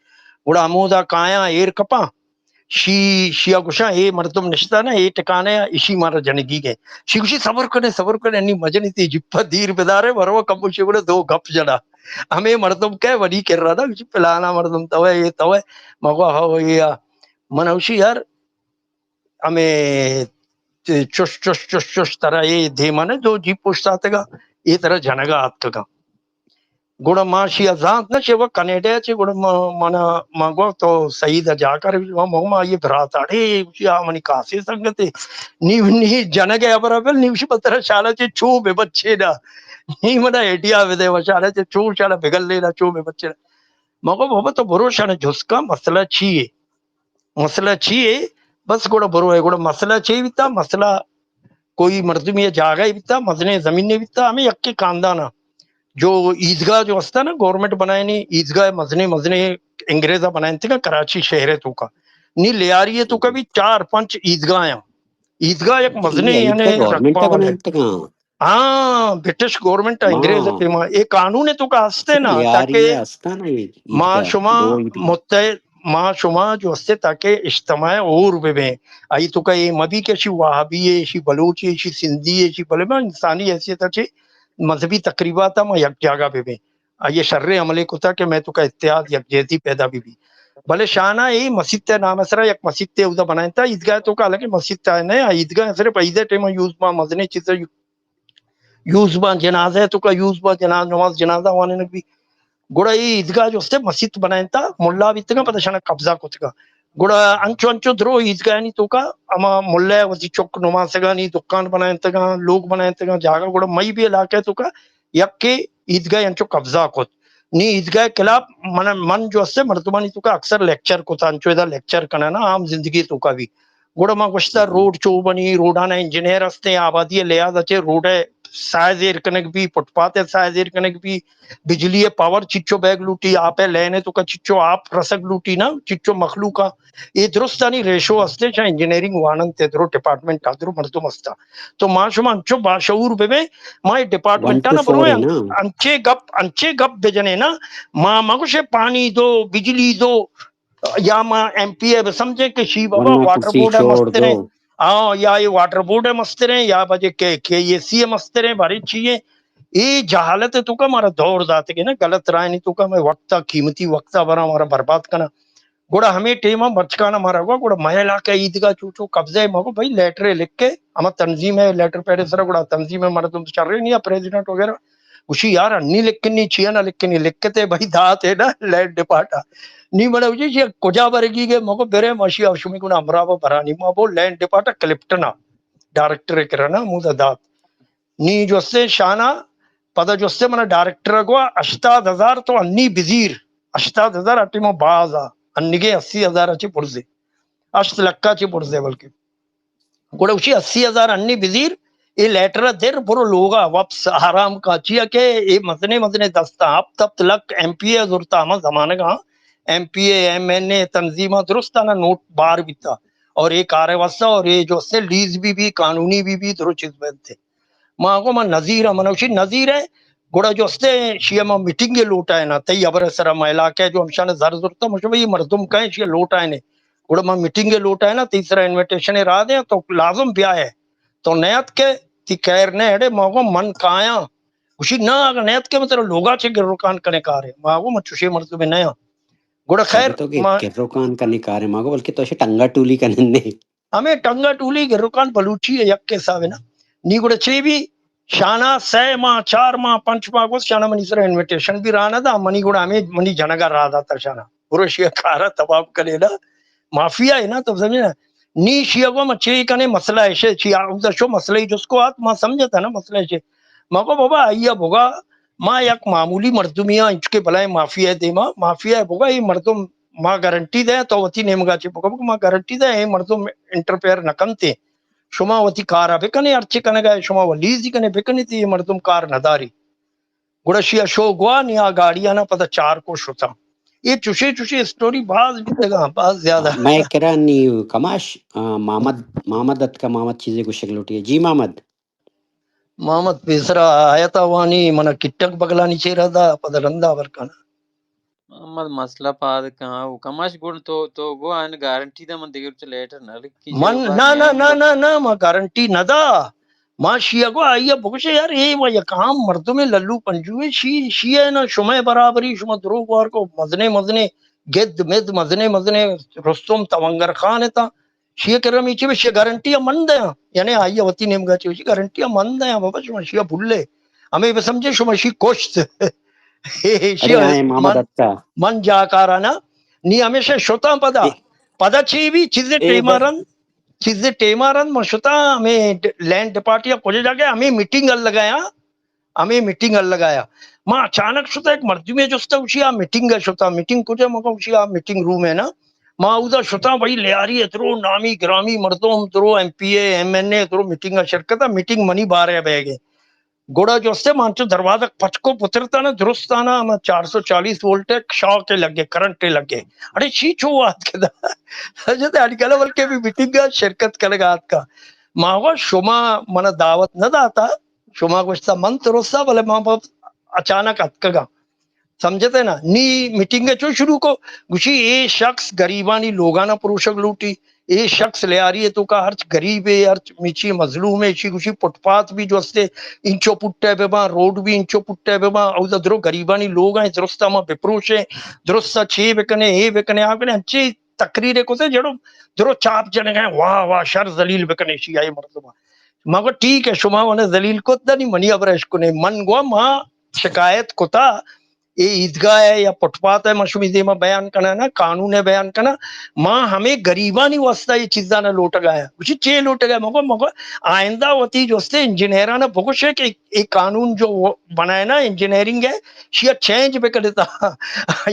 گڑا ہمودا کایاں ایر کپاں، شی، شیا گوشاں، اے مردم نشتا نا، اے ٹکانے اشی مارا جنگی گئے۔ شی گوشی، صبر کنے، صبر کنے، نی مجنی تی جیپ ءَ دیر بدارے، ورو کمو شی گڑا دو گپ جنا۔ ہمیں مردم کئے ونی کر رہا نا، گوشی، پلانا مردم توے، اے توے۔ مگو ہو، اے آ۔ من اوشی یار، ہمے چش چش چش چش ترا اے دیما نہ دو جیپ پشت آتگا، اے ترا جنگا آتکگا۔ گڑا ما شیا زانت نہ چے و کینیڈا چے، گڑا ما، منا، ما گو تو سعید جا کر، ما، ما، ما یہ برات اڑے، یا منی کاسے سنگتے، نی، نی جنگ ہے ابر ابل، نی وشی بترا شالا چے چو بے بچے دا، نی منا ایڈیا بدے و شالا چے چو شالا بگل لینا چو بے بچے دا۔ ما گو بابا تو برو شانا جسکا مسئلہ چی ہے؟ مسئلہ چی ہے؟ بس گڑا برو ہے، گڑا مسئلہ چی بیتا؟ مسئلہ کوئی مردمی جاگہ بیتا، مزنیں زمینے بیتا، ہمیں یکے خاندانا جو عیدگاہ جو ہستا نا، گورنمنٹ بنائینی عیدگاہ مزنیں مزنیں انگریزا بنائینتگا کراچی شہر ہے توکا۔ نی لیاری ہے توکا بھی چار پنچ عیدگاہ ہیں۔ عیدگاہ یک مزنیں یعنی گورنمنٹ بنائینتگا۔ ہاں، برٹش گورنمنٹ انگریز ٹیما اے قانون ہے توکا ہستے نا، تاکہ ما شما متحد، ما شما جو ہستے تاکہ اجتماع اور بہ بیں۔ آئی توکا اے مبی کہ شی وہابی ہے، شی بلوچ ہے، شی سندھی ہے، شی بلے ما انسانی حیثیت اچے مذہبی تقریبات ما یک جاگہ بہ بیں۔ آئی شر عملے کتا کہ میں توکا اتحاد یکجہتی پیدا بہ بی۔ بلے شانا اے مسیت نام سرا یک مسیت اودا بنائنتا، عیدگاہ توکا، حالانکہ مسیت ہے نہیں، عیدگاہ صرف عید ٹیما یوز ما مزنے چیز یوز باں جنازہ توکا، یوز باں جناز، نماز جنازہ وانینگ بی۔ گڑا اے عیدگاہ جو استے مسیت بنائینتا، ملا بیتگاں، پدا شانا قبضہ کتگا۔ گڑا انچو انچو درو عیدگاہانی توکا ہما ملا وتی چک نماسگانی دکان بنائینتگاں، لوگ بنائینتگاں، جاگہ گڑا مئی بھی علاقہ توکا یکے عیدگاہ انچو قبضہ کت۔ نی عیدگاہ خلاف من، من جو استے مردمانی توکا اکثر لیکچر کتا، انچو ادا لیکچر کنانا عام زندگی توکا بھی۔ گڑا ما گوشتا روڈ چو بنی، روڈانا انجینئر ہستیں، آبادی لحاظ اچے روڈ سائز ایر کنگ بی، فٹ پاتھ سائز ایر کنگ بی، بجلی پاور چچو بیگ لوٹی، آپ لین توکا چچو آپ رسگ لوٹی نا، چچو مخلوقا۔ اے درستانی ریشو ہستے، شا انجینئرنگ واننتے، درو ڈپارٹمنٹ آ درو مردم ہستا۔ تو ما شما انچو باشعور بہ بیں، ما اے ڈپارٹمنٹانا برو انچے گپ، انچے گپ بجنے نا، ما مگوشے پانی دو، بجلی دو، یا ما ایم پی اے بہ سمجھیں کہ شی بابا واٹر بورڈ ء مستریں، ہاں، یا اے واٹر بورڈ ء مستریں، یا بجے کے، کے ای سی ء مستریں، بارے چی اے؟ اے جہالت ء توکا مارا دور داتگے نا، غلط رائنی توکا میں وقتا، قیمتی وقتا برا مارا برباد کنا۔ گڑا ہمیں ٹیم ء مرچکانا مارا گوا، گڑا مئے علاقہ عیدگاہ چو چو قبضہ ء مگو بھائی لیٹر ء لکھ کے، ہما تنظیم ء لیٹر پیڈ ء سرا گڑا تنظیم ء مردم چرے نیا پریزیڈنٹ وغیرہ۔ گوشی، یار، انی لکھنی، چیا نہ لکھنی، لکھتے بھائی دات ہے نا لینڈ ڈپارٹ ء۔ نی منا گوشی، چیا کجا برگی گئے؟ مگو برے ماشی او شمی گنا ہمراہ با برانی۔ ما بو لینڈ ڈپارٹ ء کلپٹن ء ڈائریکٹر ء کرا نا مودا دات۔ نی جستے شانا، پدا جستے منا ڈائریکٹر ء گوا ہشتاد ہزار تو انی بزیر، ہشتاد ہزار اٹی ما باز آ، انیگے اسی ہزار اچی برزے، ہشت لکھ اچی برزے بلکہ۔ گڑا گوشی، اسی ہزار انی بزیر، اے لیٹر ء در، برو لوگ ء وپس، آرام کا۔ چیا کہ اے مزنیں مزنیں دستاں، ہپت ہپت لکھ ایم پی اے زرتا ہما زمانگ ء، ایم پی اے، ایم این اے تنظیماں درستانا نوٹ بار بیتا۔ اور اے کار ءِ واسطہ اور اے جو استے لیز بہ بی، قانونی بہ بی، درو چیز بنت۔ ما گو من نظیر ءَ، من گوشی نظیر ءَ، گڑا جو استے شی ءَ ما میٹنگ ءَ لوٹائیناں، تئی ہبر ءِ سرا ما علاقہ ءَ جو ہمشان ءَ زر زرتا، مشو بھئی اے مردم کئے، شی ءَ لوٹائینے۔ گڑا ما میٹنگ ءَ لوٹائیناں، تئی سرا انویٹیشن ءَ راہ دیاں، تو لازم بیائے۔ تو نیاتکے، تئی خیر نہ اڑے، ما گو من کایاں۔ گوشی نا، اگاں نیاتکے من ترا لوگا چہ گرکان کنے کارے۔ ما گو من چوشیں مردمے نیاں۔ گڑا خیر، تو کہ ما گرکان کنے کارے، ما گو بلکہ تو شے ٹنگا ٹولی کننے۔ ہمے ٹنگا ٹولی گرکان بلوچی ءِ یک حسابے نا۔ نی گڑا چے بی، شانا سہ ماہ، چار ماہ، پنچ ماہ گوست، شانا منی سرا انویٹیشن بی راہ نہ دا، منی گڑا ہمے منی جنگا راہ داتا شانا۔ برو شی ءَ کارا تمام کنے نا، مافیا ہے نا، تو سمجھے نا۔ نی شی ءَ گو ما چے کنے، مسئلہ ایشے، چی آ، اودا شو مسئلہ ہی جس کو آت، ما سمجھتا نا مسئلہ ایشے۔ ما گو بابا آئی ءَ بگا، ما یک معمولی مردمی آں، انچکے بلائیں مافیا ءِ دیما، مافیا ءَ بگا، اے مردم ما گارنٹی دے، تو وتی نیمگا چے بگا، بگا ما گارنٹی دے، اے مردم انٹرفیئر نہ کنتے۔ شما وتی کارا بکنے، ہرچے کنگا ہے، شما و لیزی کنے بکنے، تے اے مردم کار نہ داری۔ گڑا شی ءَ شو گوا، نی آ گاڑی آنا پدا چار کو شتا۔ اے چوشے چوشے اسٹوری باز بیتگاں، باز زیادہ۔ مئے کرا نی کماش، آ، محمد، محمد اتکا، محمد چیزے گوشگ لوٹی۔ جی محمد۔ محمد پیسرا آیت ءَ وانی، من ءَ کٹک بگلانی چیرا دا، پدا رندا ورکانا۔ محمد مسئلہ پاد کن، او کماش گڑ تو، تو گو آن گارنٹی دا من دگہ روچ لیٹر نہ لکھی۔ من، نہ، نہ، نہ، نہ، نہ، ما گارنٹی نہ دا۔ ما شی ءَ گو آئی ءَ بگوشے یار، اے و یک عام مردمے للو پنجوے، شی، شی ءَ نا شمئے برابری، شما دروگ وار کو، مزنے مزنے گد مد، مزنے مزنے رستم تونگر خان تا۔ شی ءَ کرا می چے بشے گارنٹی ءَ من دیاں، یعنی آئی ءَ وتی نیمگا چے بشے گارنٹی ءَ من دیاں، بابا شما شی ءَ بھلے۔ ہمے بہ سمجھے شما شی کشت۔ شی ءَ من، من جاکارا نا، نی ہمیشہ شتاں پدا۔ پدا چی بی چیزے ٹیما رند، چیزے ٹیما رند من شتاں ہمے ڈ-، لینڈ ڈپارٹمنٹ ءَ کجا جاگہ ہمے میٹنگ ءَ لگایاں۔ ہمے میٹنگ ءَ لگایا۔ ما اچانک شتا یک مردمے جستا، گوشی آ میٹنگ ءَ شتا، میٹنگ کجا؟ مگا گوشی آ میٹنگ روم ہے نا۔ ما اودا شتا، بھئی لیاری ءَ درو نامی گرامی مردم، درو ایم پی اے، ایم این اے، درو میٹنگ ءَ شرکت ءَ، میٹنگ منی بارے ءَ بیگے۔ گڑا جستے ما انچو دروازگ پچ کو پترتانا، درستانا ہما چار سو چالیس وولٹ ءِ شاک ءَ لگے، کرنٹ ءَ لگے۔ اڑے چی چو آتکے دا؟ جتے اڑ گلا بلکہ بھی میٹنگ ءَ شرکت کنگا آتکا۔ ما گو شما منا دعوت نہ داتا، شما گوشتا من ترسا، بلے ما بس اچانک اتکگاں۔ سمجھتے نا؟ نی میٹنگ ءَ چو شروع کو، گوشی اے شخص گریبانی لوگانا پروشگ لوٹی، اے شخص لیاری ءِ توکا ہرچ گریبے، ہرچ میچی مظلومے، اشی گوشی فٹ پاتھ بھی جو استے انچو پٹے بہ باں، روڈ بھی انچو پٹے بہ باں، اودا درو گریبانی لوگ ایں، درستا ما بپروشیں، درستا چے بکنے، اے بکنے، آ بکنے، انچے تقریر ءَ کتے جڑو درو چاپ جنگ ءَ، واہ واہ، شر ذلیل بکنے شی آئی مردم۔ ما گو ٹھیک ہے، شما منا ذلیل کت دنی منی ہبر اشکنے۔ من گو ما شکایت کتا، اے عیدگاہ ءِ یا فٹ پاتھ ءِ، ما شمی دیما بیان کناں نا، قانون ءِ بیان کناں، ما ہمے گریبانی واسطہ اے چیزاں لوٹگا ایں۔ گوشی چے لوٹگا؟ مگو، مگو آئندہ وتی جستے انجینئراں بگوشے کہ اے قانون جو بنائے نا انجینئرنگ ءِ، شیا چینج بکنتا۔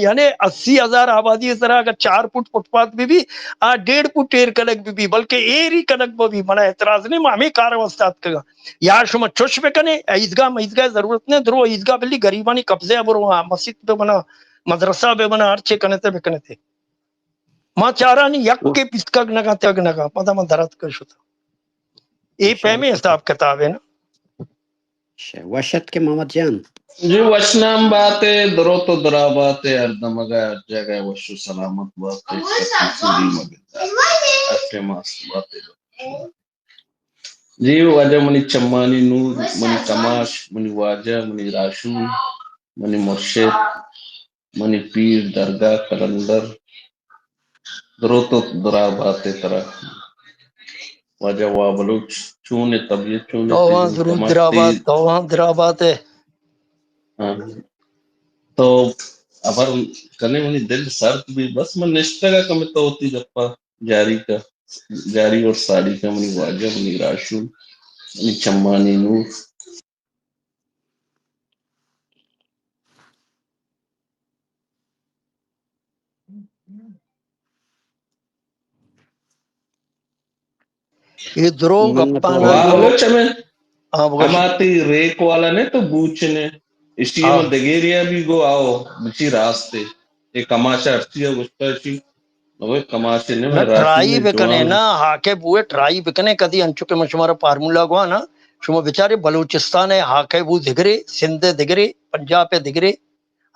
یعنی اسی ہزار آبادی ءِ سرا اگر چار فٹ فٹ پاتھ بہ بی، آ ڈیڑھ فٹ ایر کنگ بہ بی، بلکہ ایر ہی کنگ بہ بی، منا اعتراض نہیں، ما ہمے کار ءِ واسطہ اتکگاں۔ یا شما چش بکنے، عیدگاہ میدگاہ ضرورت نہ، درو عیدگاہ بلی گریبانی قبضے ءَ برو، ہاں، مسیت بہ بنا، مدرسہ بہ بنا، ہر چے کنتے بکنتے۔ ما چارانی یک کے پسکگ نگا، تگ نگا، پدا ما درت کشتا۔ اے پیمیں حساب کتاب ہے نا۔ شے، وش اتکے محمد جان۔ جی، وش نام بات ئے، دروت و درا بات ئے، ہر دمگا ہر جاگہ وش و سلامت بات ئے، سوری مبندات، ہر ٹیم آست بات ئے۔ جی واجہ منی چمانی نور، منی کماش، منی واجہ، منی راشون، منی مرشد، منی پیر، درگاہ، قلندر، دروت و درا بات ئے ترا۔ واجہ وا بلوچ، چون ئے، طبیعت چون ئے؟ تو ہاں تئی درود درا بات، تو ہاں درا بات ئے۔ ہاں۔ تو ہبر کنے منی دل سرد بی، بس من نشتگا کمے تو وتی گپا جاری کا، جاری اور ساری کا منی واجہ، منی راشون، منی چمانی نور۔ اے درو گپاں نا۔ واہ، بلوچ ہمے، ہاں، بگوش۔ ہما تئی ریک والا نے تو بوچ نے، اشی ہاں۔ من دگیریا بھی گو آؤ، بچی راستے۔ اے کماشا ہرچی گوشتا اشی۔ اوئے کماشے نہ، نہ، راستیں ٹرائی بکنے جوان۔ نہ، ہاکے بوئے ٹرائی بکنے، کدی انچو کہ من شمارا فارمولا گوانا، شما بچارے بلوچستان ءِ ہاکے بو دگرے، سندھ ءِ دگرے، پنجاب ءِ دگرے،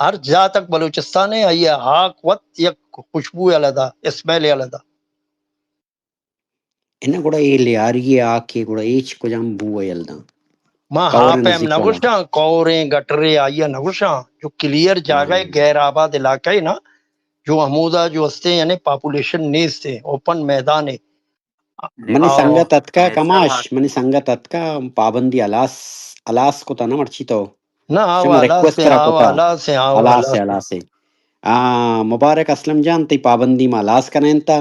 ہر جاہ تک بلوچستان ءِ، آئی ءِ ہاک وت یک خوشبو ءِ الدا، اسمیل ءِ الدا۔ اناں گڑا اے لیاری ءِ ہاک ءَ گڑا اے چہ کجام بو ءَ یل داں؟ ما کور ءِ ہاپ ءَ ہم نزیک نہ والا۔ گوشاں، کور ایں، گٹر ءِ، آئی ءَ نہ گوشاں۔ جو کلیئر جاگہ ءِ، ہاں۔ غیر آباد علاقہ ءِ نا، جو ہمودا جو ہستے یعنی پاپولیشن نیست ایں، اوپن میدان ایں۔ منی آؤ۔ سنگت اتکا کماش، منی سنگت اتکا پابندی ہلاس، ہلاس کتا نا مرچی تو۔ نہ، آؤ، شما ہلاس ریکویسٹ ایں، کرا آؤ، کتا۔ ہلاس ایں، آؤ، ہلاس ہلاس ایں، ایں۔ ہلاس ایں۔ آ، مبارک اسلم جان، تئی پابندی ما ہلاس کنیں تا۔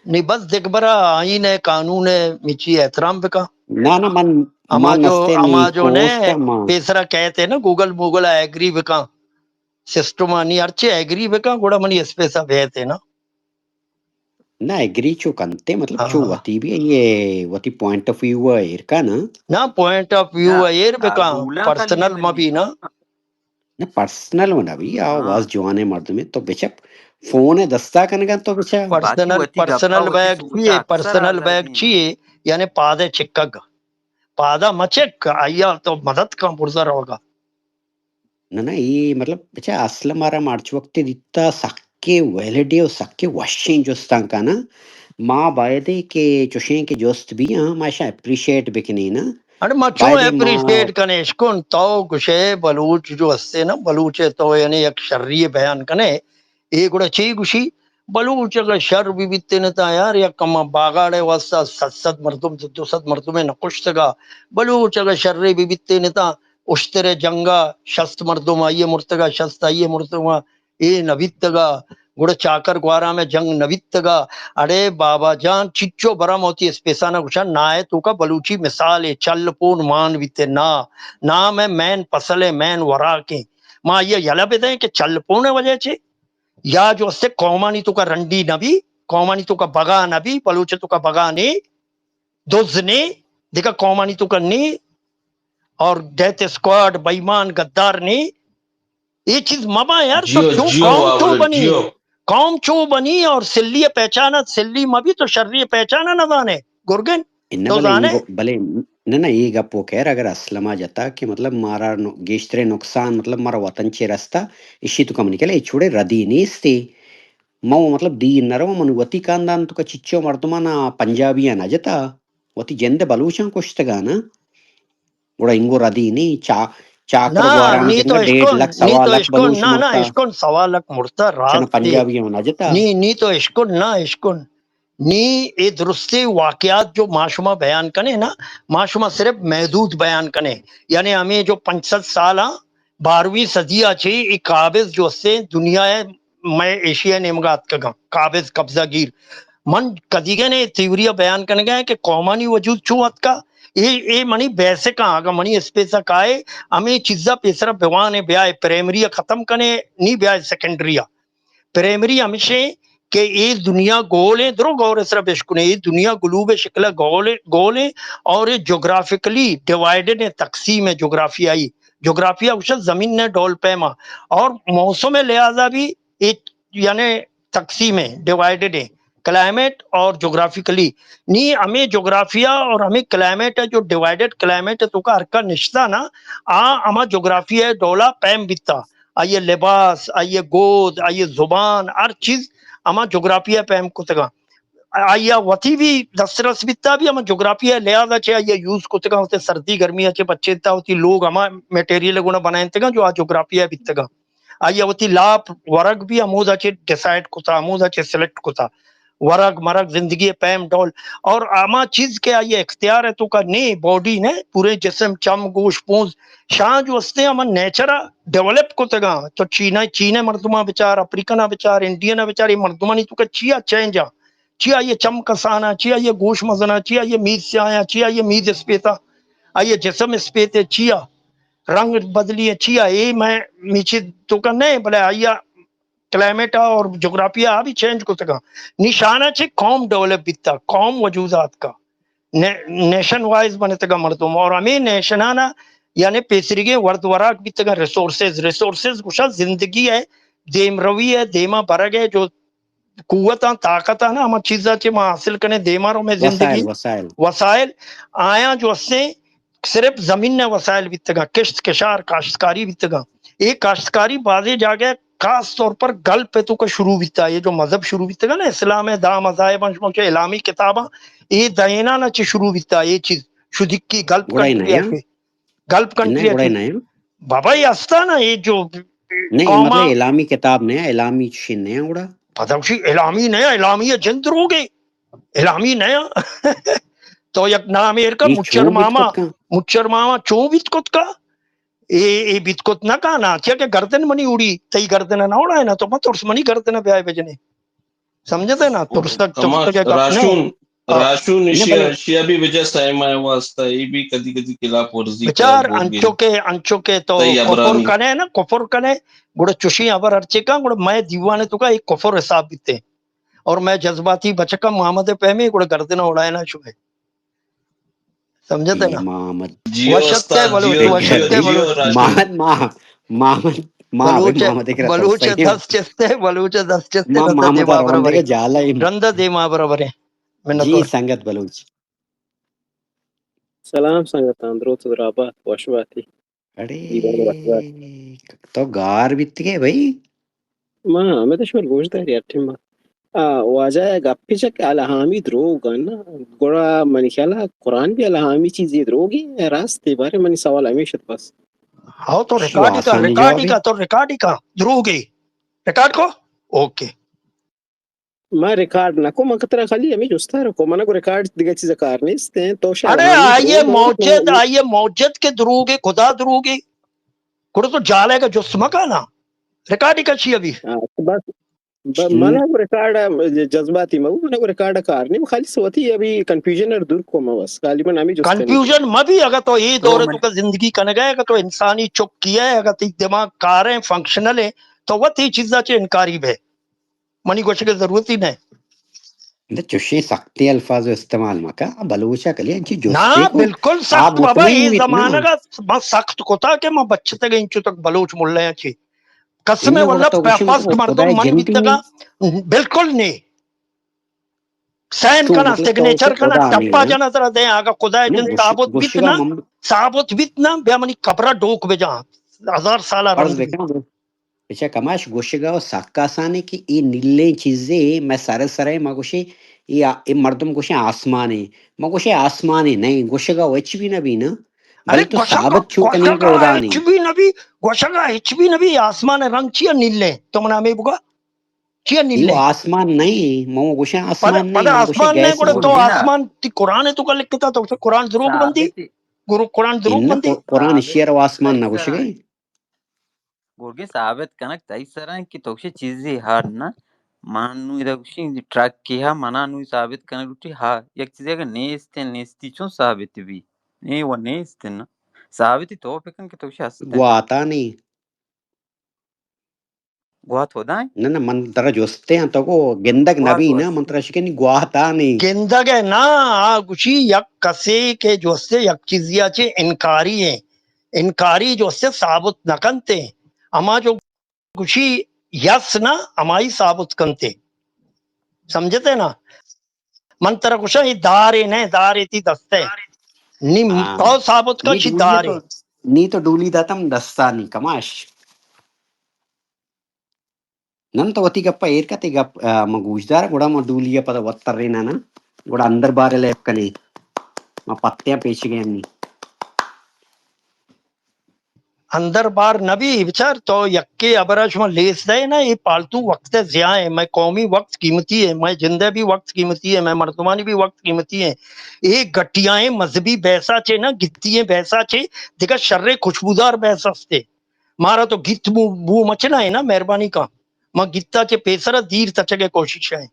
نی بس دگبرا آئین ءِ، قانون ءِ، مچی احترام بکاں۔ نہ، نہ، من، ہما من جو، ہما جو نے پیسرا کہتے نا، گوگل موگل ءَ ایگری بکاں۔ سسٹم ءَ نی ہرچی ایگری بکاں، گڑا منی اسپیس ءَ بیتے نا۔ نہ، ایگری چو کنتے، مطلب، ہاں، چو ہاں۔ وتی بھی یہ وتی پوائنٹ آف ویو ءَ ایر کا نا۔ نہ، پوائنٹ آف ویو ءَ ایر بکاں، پرسنل مہ بی نا۔ نہ، پرسنل و نہ بی، آ، ہاں۔ باز جوانیں مردمے، تو بچپ فون ءَ دستا کنگا تو بچا۔ پرسنل، پرسنل بیگ چیے، پرسنل بیگ چیے، یعنی پادے چکگ۔ پادا مچک، آیا تو مدد کن برزا روگا۔ نہ، نہ، اے مطلب، بچا، اصل مارا مارچ وقت دیتا سکے ویلڈ ءُ سکے وشیں جستاں کنا۔ ما باید اے کہ چوشیں کہ جست بی، ہاں، ما اشاں اپریشیٹ بکنیں نا۔ اڑے ما چون باید اے ما اپریشیٹ کنیں؟ اشکن تو گشے بلوچ جو ہستے نا، بلوچ ءَ تو یعنی یک شری بیان کنے، اے گڑا چی گوشی؟ بلوچ اگہ شر بہ بیتینتاں یار، یک کما باگاڑے واسطہ صد صد مردم، دو صد مردمے نہ کشتگا۔ بلوچ اگہ شرے بہ بیتینتاں، اشترے جنگا شست مردم آئیے مرتگا، شست آئیے مرتگا، اے نہ بیتگا۔ گڑا چاکر گوارام ءِ جنگ نہ بیتگا۔ اڑے بابا جان، چچو برا موتی اسپیسانا گوشاں، نائے توکا بلوچی مثال اے، چل پون مان بیتے نا۔ نام ءِ مین پسل ءِ مین وراکیں۔ ما آئیا یلہ بدئیں کہ چل پون ءِ وجہ چے؟ یا جو استے قومانی توکا رنڈی نہ بی، قومانی توکا بگا نہ بی، بلوچ توکا بگا نے، دز نے، دگہ قومانی توکا نے، اور ڈیتھ اسکواڈ، بےایمان، غدار نے، اے چیز مبا یار، تو جیو، چو جیو، قوم چو بابل، بنی، جیو۔ قوم چو بنی اور سلی پہچانا، سلی مبی تو شری پہچانا نہ زانے، گرگن، انہ تو بلے زانے؟ انگو، بلے نہ، نہ، اے گپ و خیر اگر اسلم ءَ جتا کہ مطلب مارا نو-، گیشتریں نقصان مطلب مارا وطن چے رستا، اشی تو کم نکلے، اے چھوڑے ردی نیستی۔ ما وہ مطلب دیر نہ رواں، من وتی خاندان تو کا چچو مردمانا پنجابیاں نہ جتا، وتی جند بلوچاں کشتگا نا۔ گڑا انگو ردی نی، چا-، چاکر نا، گواران نی تو جنگا ڈیڑھ اشکن، لکھ، نی سوا تو لکھ اشکن، بلوچ نا، نا، مرتا۔ اشکن، سوا لک مرتا، چنا راست پنجابیاں نہ جتا۔ نی، نی تو اشکن، نا، اشکن۔ نی اے درستیں واقعات جو ما شما بیان کنیں نا، ما شما صرف محدود بیان کنیں۔ یعنی ہمیں جو پنچ سد سال ہاں، بارہویں صدی ءَ چہ اے قابض جو استیں دنیا ءِ مئے ایشیا ءِ نیمگا اتکگاں، قابض قبضہ گیر۔ من کدیگہ نے تھیوری ءَ بیان کنگا کہ قومانی وجود چوں اتکا، اے، اے منی بیسک آں، اگاں منی اسپیس ءَ کائے، ہمے چیزا پیسرا بوانے، بیائے پرائمری ءَ ختم کنے، نی بیائے سیکنڈری ءَ۔ پرائمری ہمیشیں کہ اے دنیا گول ایں، درو غور ءِ سرا بشکنے، اے دنیا گلوب ءِ شکل ءَ گول ایں، گول ایں اور اے جغرافیکلی ڈیوائیڈڈ ایں، تقسیم ایں جغرافیائی۔ جغرافیہ گوشت زمین ءِ ڈول پیما اور موسم ءِ لحاظا بھی اے یعنی تقسیم ایں، ڈیوائیڈڈ ایں، کلائمیٹ اور جغرافیکلی۔ نی ہمے جغرافیہ اور ہمے کلائمیٹ ءِ جو ڈیوائیڈڈ کلائمیٹ ءِ توکا ہرکا نشتا نا، آ ہما جغرافیہ ءِ ڈولا پیم بیتا۔ آئی ءِ لباس، آئی ءِ گود، آئی ءِ زبان، ہر چیز ہما جغرافیہ ءَ پیم کتگاں۔ آئی ءَ وتی بھی دسترس بیتا بھی ہما جغرافیہ ءِ لحاظ ءَ چہ آئی ءَ یوز کتگاں، وتی سردی گرمی ءَ چہ بچینتا، وتی لوگ ہما میٹیریل ءِ گونا بنائینتگاں جو آ جغرافیہ ءَ بیتگاں۔ آئی ءَ وتی لاپ ورگ بھی ہمودا چہ ڈیسائیڈ کتا، ہمودا چہ سلیکٹ کتا۔ ورگ مرگ، زندگی ءِ پیم ڈول اور ہما چیز کہ آئی ءِ اختیار ءِ توکا نے، باڈی نے، پورے جسم، چم، گوش، پونز، شاں جو استیں ہما نیچر ءَ ڈیولپ کتگاں۔ تو چین ءَ، چین ءِ مردماں بچار، افریقن ءَ بچار، انڈین ءَ بچار، اے مردمانی توکا چیا چینج آں؟ چیا آئی ءِ چم کسان آں؟ چیا آئی ءِ گوش مزن آں؟ چیا آئی ءِ مید سیاہ آں؟ چیا آئی ءِ مید اسپیت آں؟ آئی ءِ جسم اسپیت ایں؟ چیا رنگ بدلی ایں؟ چیا اے مئے میچی توکا نہ ایں، بلے آئی ءَ کلائمیٹ ءَ اور جغرافیہ ءَ بھی چینج کتگاں۔ نی شان ءَ چہ قوم ڈیولپ بیتا، قوم وجود ءَ آتکا، نے-، نیشن وائز بنتگاں مردم، اور ہمے نیشنانا یعنی پیسریگیں ورد وراک بیتگاں، ریسورسز، ریسورسز گوشاں زندگی ءِ دیمروی ءِ دیما برگ ءِ جو قوتاں، طاقتاں نا، ہما چیزاں چہ ما حاصل کنیں دیما رو میں زندگی، وسائل، وسائل۔ وسائل آیاں جو ہستیں صرف زمین ء وسائل بیتگاں، کشت کشار کاشتکاری بیتگاں۔ اے کاشتکاری بازیں جاگہ خاص طور پر گلپ ء توکا شروع بیتا، یہ جو مذہب شروع بیتگا نا، اسلام ء دہ مذاہب شما چہ الہامی کتاباں، اے دہیناں چہ شروع بیتا، اے چیز شدیکی گلپ گڑا ہی کنٹری نیا۔ گلف کنٹری ء گڑا چی؟ نہ؟ بابا، یہ ہستا نا، یہ جو نہیں، قوم مطلب الہامی کتاب نہ، الہامی چیز نہ گڑا۔ پدا گوشی الہامی نہ، الہامی ء جند روگے، الہامی نہ۔ تو یک نام ایر کا، مچر ماما، مچر ماما چون بیت کت کا؟ اے، اے بیت کت نہ کا نا، چیا کہ گردن منی اڑی، تئی گردن نہ اڑائے نا، تو مت ترس منی گردن بیائے بجنے۔ سمجھتے نا؟ ترسک، کماش، ترسک کا راشون، ہاں۔ راشون ایشیا، ایشیا بھی وجہ سائما ہے واسطہ، یہ بھی کدی کدی خلاف ورزی بچار، انچو کے، انچو کے تو کفر کنے نا، کفر کنے، گڑا چوشی ابر ہرچے کا، گڑا میں دیوانے تو کا ایک کفر حساب بیتے۔ اور میں جذباتی بچکا محمد پہمی، گڑا گردن اڑائے نا شوئے۔ سمجھتے نا؟ محمد۔ جیو وشتے استاد، بلوچ، جیو، وشتے جیو، بلوچ۔ جیو راجو۔ محمد، ما-، محمد، ما بلوچ، محمد اقرا بلوچ ترسائیں۔ دست چستے، بلوچ دست چستے، ما رند محمد دیما رونده برابریں۔ جالا ایم۔ رند دیما برابریں۔ منت جی وار۔ سنگت بلوچ۔ سلام سنگتاں، دروت درابات، وش باتی۔ اڑے، دیوان وش بات۔ تو گار بیتگے بھائی؟ ما ہمے تو شمار گوش داری ہر ٹیم۔ آ، واجہ گپے چک الہامی دروگ نا۔ گڑا منی خیال ء قرآن بھی الہامی چیزے دروگے، راستے بارے منی سوال ہمیش ات بس۔ ہاں، تو ریکارڈ ہی کا، ریکارڈ ہی کا، تو ریکارڈ ہی کا، دروگے۔ ریکارڈ کو؟ اوکے۔ ما ریکارڈ نہ کو، من ترا خالی ہمے جستا رو کو، من کو ریکارڈ دیگه چیز کار نیست ہیں، تو شاید اڑے، آئیے موجد، آئیے موجد کے دروگے، خدا دروگے۔ گڑا تو جالے کا جست مکانا۔ ریکارڈ ہی کا چی ابھی؟ ہاں، تو بس، ب-، من کو ریکارڈ جذباتی مگو، من کو ریکارڈ کار نہیں، خالی سوتی ابھی کنفیوژن اور دور کو ما بس، خالی من ہمیں جست کنفیوژن ما بھی، اگر تو یہ دور تو کا زندگی کنگا ہے، اگر تو انسانی چک کیا ہے، اگر تی دماغ کار ہیں، فنکشنل ہے، تو وہ تی چیزا چے انکاری بے۔ منی گوشگ ء ضرورت ہی نہ۔ نہ، چوشیں سختیں الفاظ استعمال مکن۔ آ بلوچ ء کلی انچی جستے نہ، کو۔ بالکل آ سخت بابا، مطمئن اے بیت نا۔ زمانگ ء ما سخت کتا کہ ما بچتگ انچو تک بلوچ ملا ء چی۔ قسم اناں، گڑا واللہ تو گوشے پہ-، فرسٹ مردم خدائے منی جند بیتگا۔ بالکل نے۔ سائن تو کنا، مطلب تو سگنیچر کنا، خدا نہیں ٹپا نا۔ جنا ترا دے، اگا خدائے نہ، جند گوش-، ثابت بیت گوشگا نا، مم-، ثابت بیت نا، بیا منی قبرہ ڈوک بجا۔ ہزار سالہ فرض رند بکن۔ پچا کماش گوشگا و سک آسانے کہ اے نیلیں چیزے مئے سر سرے، ما گوشے اے آ-، اے مردم گوشے آسمانے، ما گوشے آسمانے نہیں، گوشگا و ہچ بھی نہ بی نا۔ بلے تو گوشگا، ثابت چو کنے گوشگا کہ خدا ہچ نہیں۔ بھی نہ بی، گوشگا ہچ بھی نہ بی، آسمان رنگ چیا نیلیں؟ تو منا ہمیں بگا، چیا نیلیں؟ آسمان نہیں، ما گوشے پدا، آسمان نہیں، پدا ما گوشے آسمان نہیں، گیس گڑا تو نہیں۔ آسمان تی قرآن تو کا لکھتا، تو قرآن دروگ بندی؟ ثابت۔ گرو قرآن دروگ اناں بندی؟ قر-، قرآن ثابت۔ شیر و آسمان نہ گوشگے۔ گرگیں ثابت کنگ تئی سر ء کہ تو گوشے چیزے ہر نہ، من نوں ادا گوشیں ٹرک کہ ہا، منا نوں ثابت کنگ لوٹی ہا، یک چیزے اگہ نیست انت، نیستی چون ثابت بی؟ اے و نیست انت نا۔ ثابتی تو بکن کہ تو گوشے ہست انت۔ گواتا نی۔ گوات ہدا انت؟ نہ، نہ، من ترا جستے آں، تو گو گندگ نہ بی نا، من ترا شکنی گواتا نی۔ گندگ ء نا، آ گوشی یک کسے کہ جستے یک چیزیا چے انکاری ہیں۔ انکاری جو سے ثابت نہ کنتے، ہما جو گوشی یس نا، ہمائی ثابت کنتے۔ سمجھتے نا؟ من ترا گوشاں، یہ دارے نہ، دارے تی دستے۔ نی ہاں۔ تو ثابت کن نی چی ڈولی دارے۔ تو، نی تو ڈولی داتم دستانی کماش۔ نن تو وتی گپ ء ایر کت، اے گپ، آ، ما گوشدار، گڑا ما ڈولی ء پدا وت تریناں نا، گڑا اندر بار ء لیب کنیں، ما پتیاں پیچ گئے نی۔ اندر بار نہ بی، بچار تو یکے ہبرا شما لیس دئے نا، اے پالتو وقت ء ضیاع ہے، مئے قومی وقت قیمتی ہے، مئے جند ء بھی وقت قیمتی ہے، مئے مردمانی بھی وقت قیمتی ہے۔ اے گٹیائیں مذہبی بحثا چے نا، گتی ایں بحثا چے، دگہ شریں خوشبودار بحث ہستے۔ مارا تو گیت بو، بو مچنائے نا، مہربانی کن۔ ما گیتا چہ پیسرا دیر تچگ ء کوشش ء ایں۔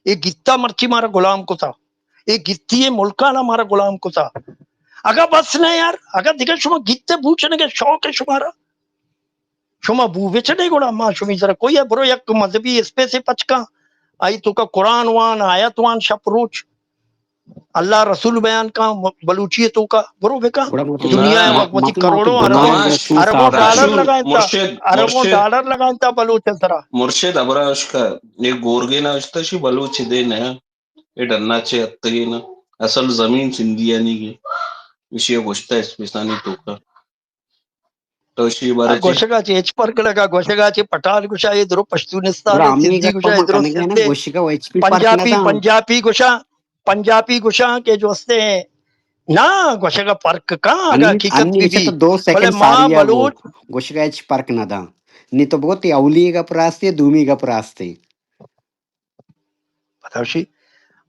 اے گیتا مرچی مارا غلام کتا۔ اے گیتی ء ملکانا مارا غلام کتا۔ اگا بس نہ یار، اگا دگہ شما گیت ء بو چنگ ء شوق ء شمارا، شما بو بچنے گڑا ما شمی سرا کوئی ء برو یک مذہبی اسپیسے پچ کن۔ آئی توکا قرآن وان، آیت وان شپ روچ۔ اللہ رسول بیان کاں بلوچی ءِ توکا، برو بکاں۔ گڑا مطلب دنیا ءَ ما-، وتی مطلب ما تو کروڑوں گناہ اربوں، رسول اربوں صاحب ڈالر رسول۔ لگائینتا، مرشد، اربوں مرشد۔ ڈالر لگائینتا بلوچ ءِ سرا۔ مرشد ابرا اشکا، یہ گورگے نہ اشتا شی بلوچ دے نہ۔ اے ڈنا چے اتگے نا، اصل زمین سندھیانی گے، اشی ءَ گوشتہ اسپیسانی توکا، تو اشی بارے چے؟ گوشگا چے ہچ فرق لگا، گوشگا چے پٹھان گوشا اے درو پشتونستان گڑا اے، ہمے سندھی گپا گوشا اے ما درو کنگے نا، سندھ اے، گوشگا و ہچ بھی فرق نہ پنجابی، تھا۔ پنجابی گوشا، پنجابی گوشا کہ جو استے ہیں نا، گوشگا فرق کاں، اگا انی، حقیقت انی بھی اسے بھی۔ تو دو بلے سیکنڈ ما ساری آ بلوچ گو، گوشگا ہچ فرق نہ دا۔ نی تو بگو تی اولی گپ راستے، دومی گپ راستے۔ پدا گوشی،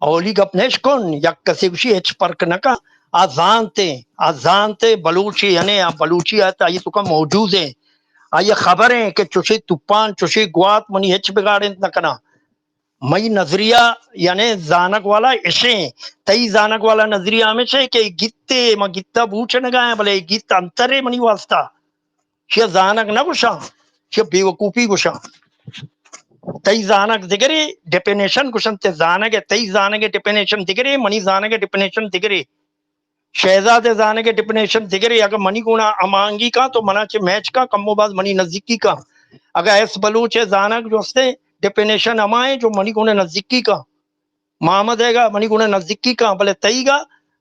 اولی گپ نہ اشکن، یک کسے گوشی ہچ فرق نہ کن، آ زانتے، آ زانتے بلوچے، یعنی آ بلوچی آتا، آئی توکا موجود ہیں، آئی خبر ہیں کہ چوشے توپان، چوشے گوات منی ہچ بگاڑ انت نہ کنا۔ مئی نظریہ، یعنی زانگ والا اشیں، تئی زانگ والا نظریہ ہمیش ہے کہ گیتے، ما گیتا بوچ نگا ہیں، بلے گیت انترے منی واسطہ۔ چیا زانگ نہ گوشاں، چیا بے وقوفی گوشاں۔ تئی زانگ دگرے، ڈیفینیشن گوشنت زانگ ءِ، تئی زانگ ءِ ڈیفینیشن دگرے، منی زانگ ءِ ڈیفینیشن دگرے۔ شہزاد ءِ زانگ ءِ ڈیفینیشن دگرے۔ اگہ منی گونا ہمانگی کاں تو منا چہ میچ کاں، کم و باز منی نزیکی کاں۔ اگہ ایس بلوچ ءِ زانگ جو استے ڈیفینیشن ہما ہے جو منی گونا نزیکی کاں۔ محمد ایگا منی گونا نزیکی کاں، بلے تئیگا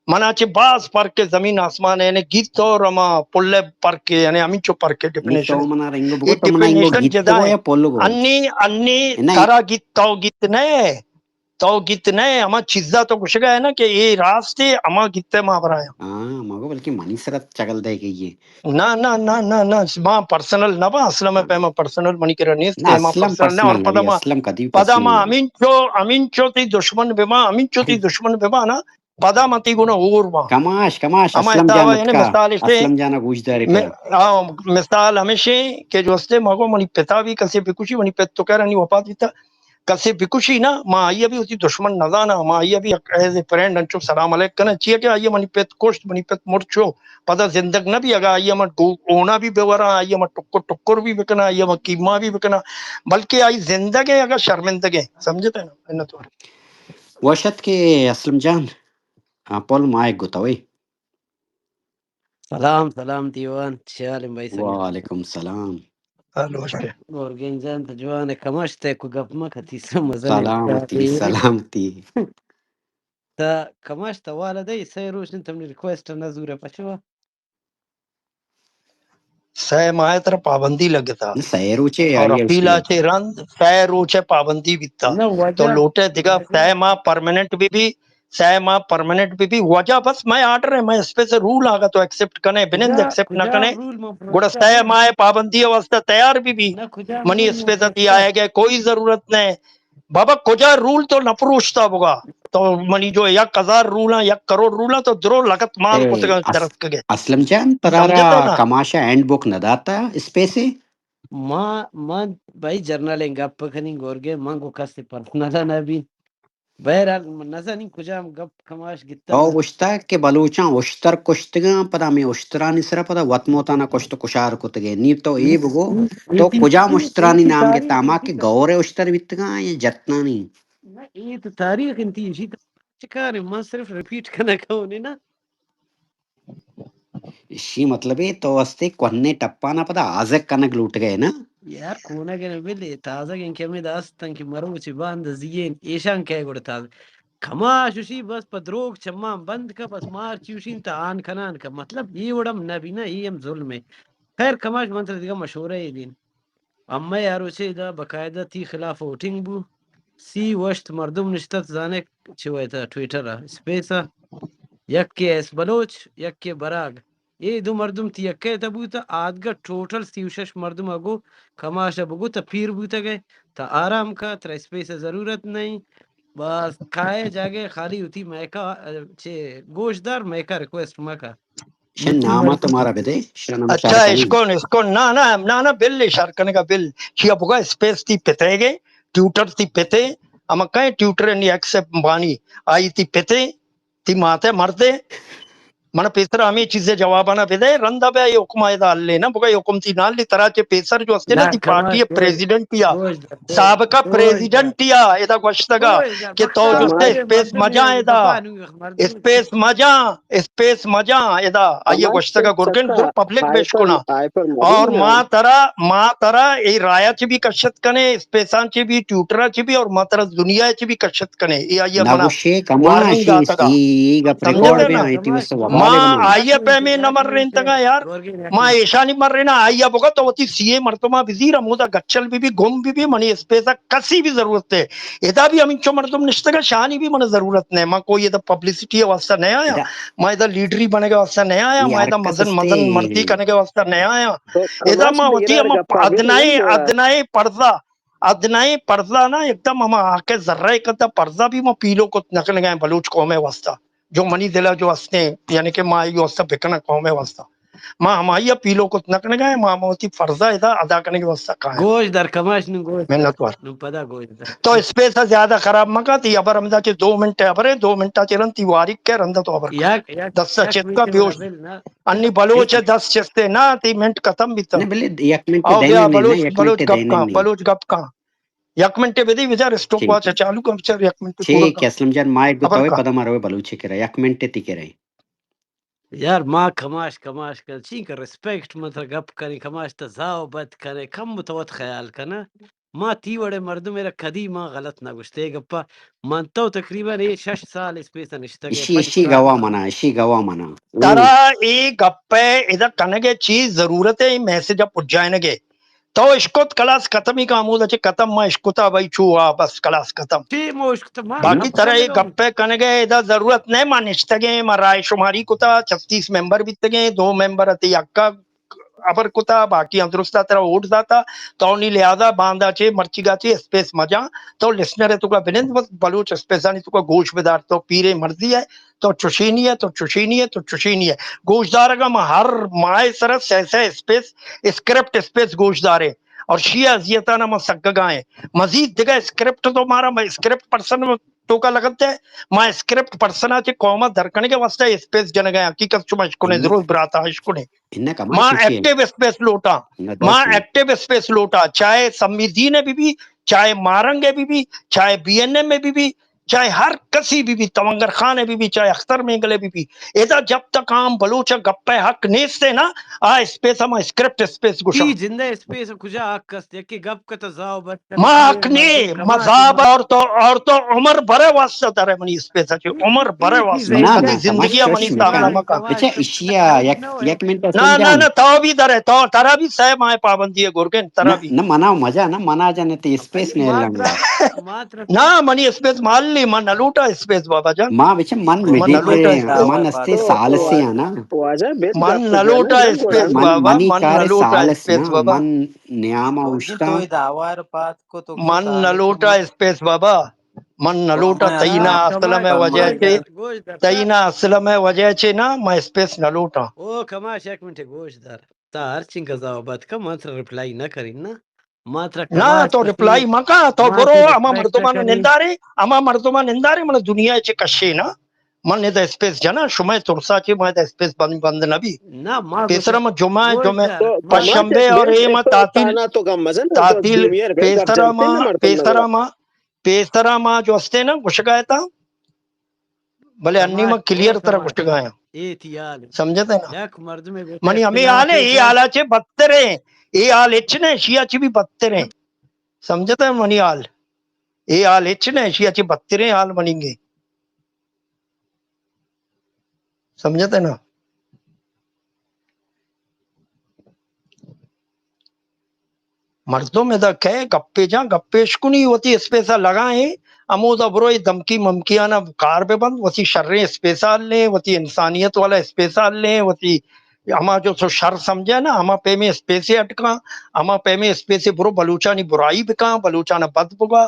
منا چہ باز فرق ہے، زمین آسمان ہے، یعنی گیت اور ہما پل ہے فرق ہے، یعنی ہمینچو فرق ہے نی تو ڈیفینیشن۔ منا رنگ بگو، اے تو منا انگو ڈیفینیشن گیت جدا گو ہے۔ یا پل گو؟ انی، انی نہ۔ ترا گیت، تو گیت نہ ہے، تو گیت نہ ہے، ہما چیزا تو گوشگا ہے نا کہ اے راست ہے، ہما گیت ہے ما برایا۔ ہاں، مگو بلکہ منی سرت چگل دے گئی ہے۔ نہ، نہ، نہ، نہ، نہ، ما پرسنل نہ با، اسلم ءِ پیما پرسنل منی کرا نیست نہ، کہ ما اسلم پرسنل نہ، اور پرسنل پدا نبی، ما، اسلم کدی پدا پرسنل ما نبی۔ ہمینچو، ہمینچو تی دشمن بہ ما، ہمینچو تی دشمن بہ ما نا، پدا ما تی گونا اور با۔ کماش، کماش، ہما اسلم حساب جان یعنی اتکا، مثال اسے، اسلم جانا گوش دارے میں، پدا۔ آ، مثال ہمیشے کہ جو استے مگو منی پتا بھی کسے بکشی، منی پت تو کہہ رہا نہیں وفات بیتا، کسے بکشی نا، ما آئی ءَ بھی وتی دشمن نہ زاناں، ما آئی ءَ بھی ایز اے فرینڈ انچو سلام علیک کناں، چیا کہ آئی ءَ منی پت کشت، منی پت مرچو، پدا زندگ نہ بی، اگاں آئی ءَ من گو-، گونا بھی بوراں، آئی ءَ من ٹکر ٹکر بھی بکناں، آئی ءَ من کیما بھی بکناں، بلکہ آئی زندگ ہے، اگاں شرمندگ ہے، سمجھتے نا؟ منت وار۔ وش ات کہ اسلم جان، آ، پل مائک گوتا وئی۔ سلام، سلام دیوان، چے حال ایں بھائی سنگت؟ وعلیکم سلام۔ حال وش ایں۔ گورگین جان تو جوان ئے، کماش تے کو گپ ما کتی سم مزن۔ سلامتی، سلامتی۔ تا کماش تا والا دے، سئے روچ انت تمنی ریکویسٹ نہ زورے پچوا۔ سئے ماہ تر پابندی لگتا۔ نہ، سئے روچے اور یاری اپیل اپیل۔ آچے رند سئے روچے پابندی بیتا۔ نہ، تو وجہ، لوٹے دگہ وجہ سئے ماہ پرماننٹ بی بی، سئے ماہ پرماننٹ بی بی، وجہ بس مئے آرڈر ہے، مئے اسپیس رول آگا تو ایکسپٹ کنے، بنند کجا، ایکسپٹ نہ کجا کنے، رول ما گڑا پروشتا سئے ہے؟ ماہ پابندی واسطہ تیار بی بی، نہ، کجا منی رول ما اسپیس تی پروشتا؟ آئے گئے، کوئی ضرورت نہیں۔ بابا کجا رول تو نہ پروشتا بگا، تو منی جو یک ہزار رول ہیں، یک کروڑ رول ہیں، تو درو لگت مال اے، کتگا اس-، درتکگے۔ اسلم جان، سمجھتا پرارا نا؟ کماشا ہینڈ بک نہ داتا اسپیس ہے؟ ما، من بھائی جرنل گپ کنی گورگے، من کو کس پرسنل نہ بی۔ بہرحال، من نزانیں کجام گپ کماش گتا۔ تو گوشتا کہ بلوچاں اشتر کشتگاں، پدا ہمے اشترانی سرا پدا وت موتانا کشت و کشار کتگے۔ نی تو اے بگو، تو کجام اشترانی نام گتا؟ ہما کہ گور اشتر بیتگاں یا جتنانی؟ نہ، اے تو تاریخ انتی، اشی تو چکارے، من صرف ریپیٹ کنگ ءَ اوں نا۔ اشی مطلب ہے تو استے کوہنیں ٹپانا پدا آزگ کنگ لوٹگئے نا؟ یار کونگ ءَ نہ بلے تازگ انت کہ ہمے داستان کہ مروچی باند زیین ایشان کئے گڑا تازگ۔ کماش اشی بس پہ دروگ چماں بند کا، بس مارچی اشی تا آن کنان کا۔ مطلب اے وڑ ہم نہ بی نا، اے ہم ظلم ہے۔ خیر کماش من ترا دگہ مشورہ اے دین۔ امئے آ روچے ادا باقاعدہ تی خلاف ووٹنگ بو، سی وشت مردم نشتت زانک چہ ویتا ٹویٹر ءَ، اسپیس ءَ، یکے ایس بلوچ، یکے براگ۔ اے دو مردم تی یکے تہ بوتہ، آدگہ ٹوٹل سی و شش مردم ءَ گو کماش ءَ بگو تہ پیر بوتگ ئے، تہ آرام کا، ترا اسپیس ءِ ضرورت نہیں۔ بس کائے جاگہ خالی ہوتی میکا، چے گوش دار میکا ریکویسٹ مکا۔ شن نام تو مارا بدے، شن ہم اچھا، شار کنی۔ اسکون، اسکون، نا، نا، نا، نا، بل، شار کنگا بل۔ چیا بگا اسپیس تی پتے گے، ٹیوٹر تی پتے، اما کئے ٹیوٹر نی ایکسپٹ بانی، آئی تی پتے، تی ماتے مردے۔ من پیسر ہمے چیزے جوابانا بدے، رندا بیا اے حکم ادا ہلے نا، بگا اے حکم تی نہ ہلے، ترا چے پیسر جو ہستے نا، تی پارٹی پریزیڈنٹ یا سابقہ پریزیڈنٹ یا ادا گوشتگا کہ تو جو ہستے اسپیس مجاں ادا، اسپیس مجاں، اسپیس مجاں ادا، آئیے گوشتگا گرگن در پبلک بیش کنا۔ اور ما ترا، ما ترا اے رایا چے بھی کشت کنے، اسپیساں چے بھی، ٹویٹرا چے بھی، اور ما ترا دنیا چے بھی کشت کنے۔ اے آئیے منا وارننگ داتگا۔ ما آئیے پیمے نہ مرینتگا یار۔ ما ایشانی مرنا، آئیے بگا تو وتی سی اے مردما بزیر، ہمودا گچل بی بی، گم بی بی، منی اسپیسا کسی بھی ضرورت ہے۔ ادا بھی ہمینچو مردم نشتگا، شانی بھی من ضرورت نہیں۔ ما کوئی ادا پبلسٹی واسطہ نہیں آیا۔ ما ادا لیڈری بنگے واسطہ نہیں آیا۔ ما ادا مزن مزن مردی کنگے واسطہ نہیں آیا۔ ادا ما وتی ادنائیں، ادنائیں پرزا، ادنائیں پرزا نا، ایک دم ہما آکے ذرہ ایک ادا پرزا بھی ما پیلو کت نکنگا بلوچ قوم واسطہ۔ جو منی دلا جو ہستیں، یعنی کہ ما ای واسطہ بکناں قوم واسطہ۔ ما ہمائی پیلو کت نکنگا، ما وتی فرضا ادا ادا کنگے واسطہ کائیں۔ گوش دار کماش نوں گوش دار۔ منت وار۔ نوں پدا گوش دار۔ تو اسپیس زیادہ خراب مکا، تی ابر ہمدا چے دو منٹ ابرے، دو منٹا چے رند تی واریک کے رندا تو ابر۔ یک، یک، دستا یک چتکا منٹ بیوش۔ انی بلوچ دست چستے نا، تی منٹ ختم بیتا۔ نہ، بلے یک منٹ او بیا بلوچ، بلوچ گپ کا، بلوچ گپ کا۔ یک منٹ بدی بچار، اسٹاپ واچ چالو کن بچار، یک منٹ پورا کن۔ اسلم جان، مائک گتاوے، پدا ما روے بلوچی کرا، یک منٹ تی کرا۔ یار، ما کماش، کماش کن، چین کہ ریسپیکٹ من ترا گپ کنی، کماش تا زاو بد کنے، کم تو وت خیال کنا۔ ما تی وڑے مردم ایرا کدی ما غلط نہ گوشتے، اے گپا من تو تقریباً اے شش سال اسپیس نشتگے، اشی، اشی گواہ منا، اشی گواہ منا۔ ترا اے گپے ادا کنگے چی ضرورت ہے، اے میسج ء پجائینگے؟ تو اشکت کلاس ختم ہی کا، ہمودا چہ ختم ما اشکتا بھائی چو آ بس کلاس ختم۔ باقی ترا اے گپے کنگے ادا ضرورت نہ، ما نشتگیں، ما رائے شماری کتا، چھتیس ممبر بیتگیں، دو ممبر اتی حقا ابر کتا، باقی اندرستا ترا ووٹ داتا، تو نی لہذا باندا چے مرچیگا چے اسپیس مجاں، تو لسنر توکا بنند، بس بلوچ اسپیسانی توکا گوش بدار، تو پیرے مرضی ہے، تو چشینی ہے، تو چشینی ہے، تو چشینی ہے۔ گوشدارگا ما ہر ماہ سر سہ سہ اسپیس، اسکرپٹ اسپیس گوشدارے اور شیعہ اذیتانا ما سگگائیں۔ مزید دگہ اسکرپٹ تو مارا، ما اسکرپٹ پرسن توکا لگت ہے، ما اسکرپٹ پرسنا چے قوما درکنگے واسطہ اسپیس جنگا، حقیقت شما اشکنے، ضرور براتا اشکنے۔ ما ایکٹیو اسپیس لوٹاں، ما ایکٹیو اسپیس لوٹاں، چاہے سمی دین بی بی، چاہے مارنگ بی بی، چاہے بی این ایم بی بی، چاہے ہر کسی بی بی، تونگر خان بی بی، چاہے اختر مینگل بی بی، ادا جب تک عام بلوچ گپے حق نیستے نا، آ اسپیس ہما اسکرپٹ اسپیس گوشاں۔ کجا حق است؟ یکے گپ کت زاو بد کت، ما حق نے، مذاب اور تو، اور تو عمر بھرے واسطہ درے منی اسپیس چے، عمر بھرے واسطہ۔ نہ، نہ، زندگی منی سامنا مکا۔ اچھا، اشیا یک، یک منٹ۔ نہ، نہ، نہ، تو بھی درے، تو، ترا بھی سہ ماہ پابندی ہے گرگن، ترا بھی۔ نہ، منا مزہ نہ، منا جانے تے اسپیس نے لنگا۔ نہ، منی اسپیس مال لی، من نہ لوٹا اسپیس بابا جان۔ ما بچہ من من نہ لوٹا اسپیس۔ من استے سال سے آنا۔ من نہ لوٹا اسپیس بابا، من نہ لوٹا اسپیس بابا۔ نیام اوشتا۔ من نہ لوٹا اسپیس بابا، من نہ لوٹا۔ تئی نا اصل میں وجہ چے، تئی نا اصل میں وجہ چے نا، میں اسپیس نہ لوٹا۔ او کماش، یک منٹ گوش دار۔ تا ہر چین قضا و بد کا، من ترا ریپلائی نہ کرین نا۔ ما ترا نا، تو ریپلائی مکا، تو برو، ہما مردمان نندارے، ہما مردمان نندارے، من دنیا چے کشے نا۔ من ادا اسپیس جناں، شمئے ترسا چہ ما ادا اسپیس بند، بند نہ بی۔ نہ، ما پیسرا ما جمعہ، جمعہ، پشنبے اور اے ما تعطیل، تعطیل، پیسرا ما، پیسرا ما جو ہستے نا گوشگا اتاں، بلے انی ما کلیئر ترا گوشگا آں۔ سمجھتے نا؟ منی ہمیں حال ہے، اے حالا چہ بدتر ہے، اے حال ہچ نہ، شیا چہ بھی بدتر ہے۔ سمجھتے ہیں منی حال؟ اے حال ہچ نہ، ایشی ء چہ بدتریں حال منیگیں۔ سمجھتے نا؟ مردم ادا کئے گپے جاں، گپے اشکنی، وتی اسپیس ء لگائیں، ہمودا برو اے دمکی ممکیانا کار بہ بند، وتی شریں اسپیس ء ہلیں، وتی انسانیت والا اسپیس ء ہلیں، وتی ہما جو تو شر سمجھے نا، ہما پیمیں اسپیسے اٹکاں، ہما پیمیں اسپیسے برو بلوچانی برائی بکاں، بلوچانا بد بگا،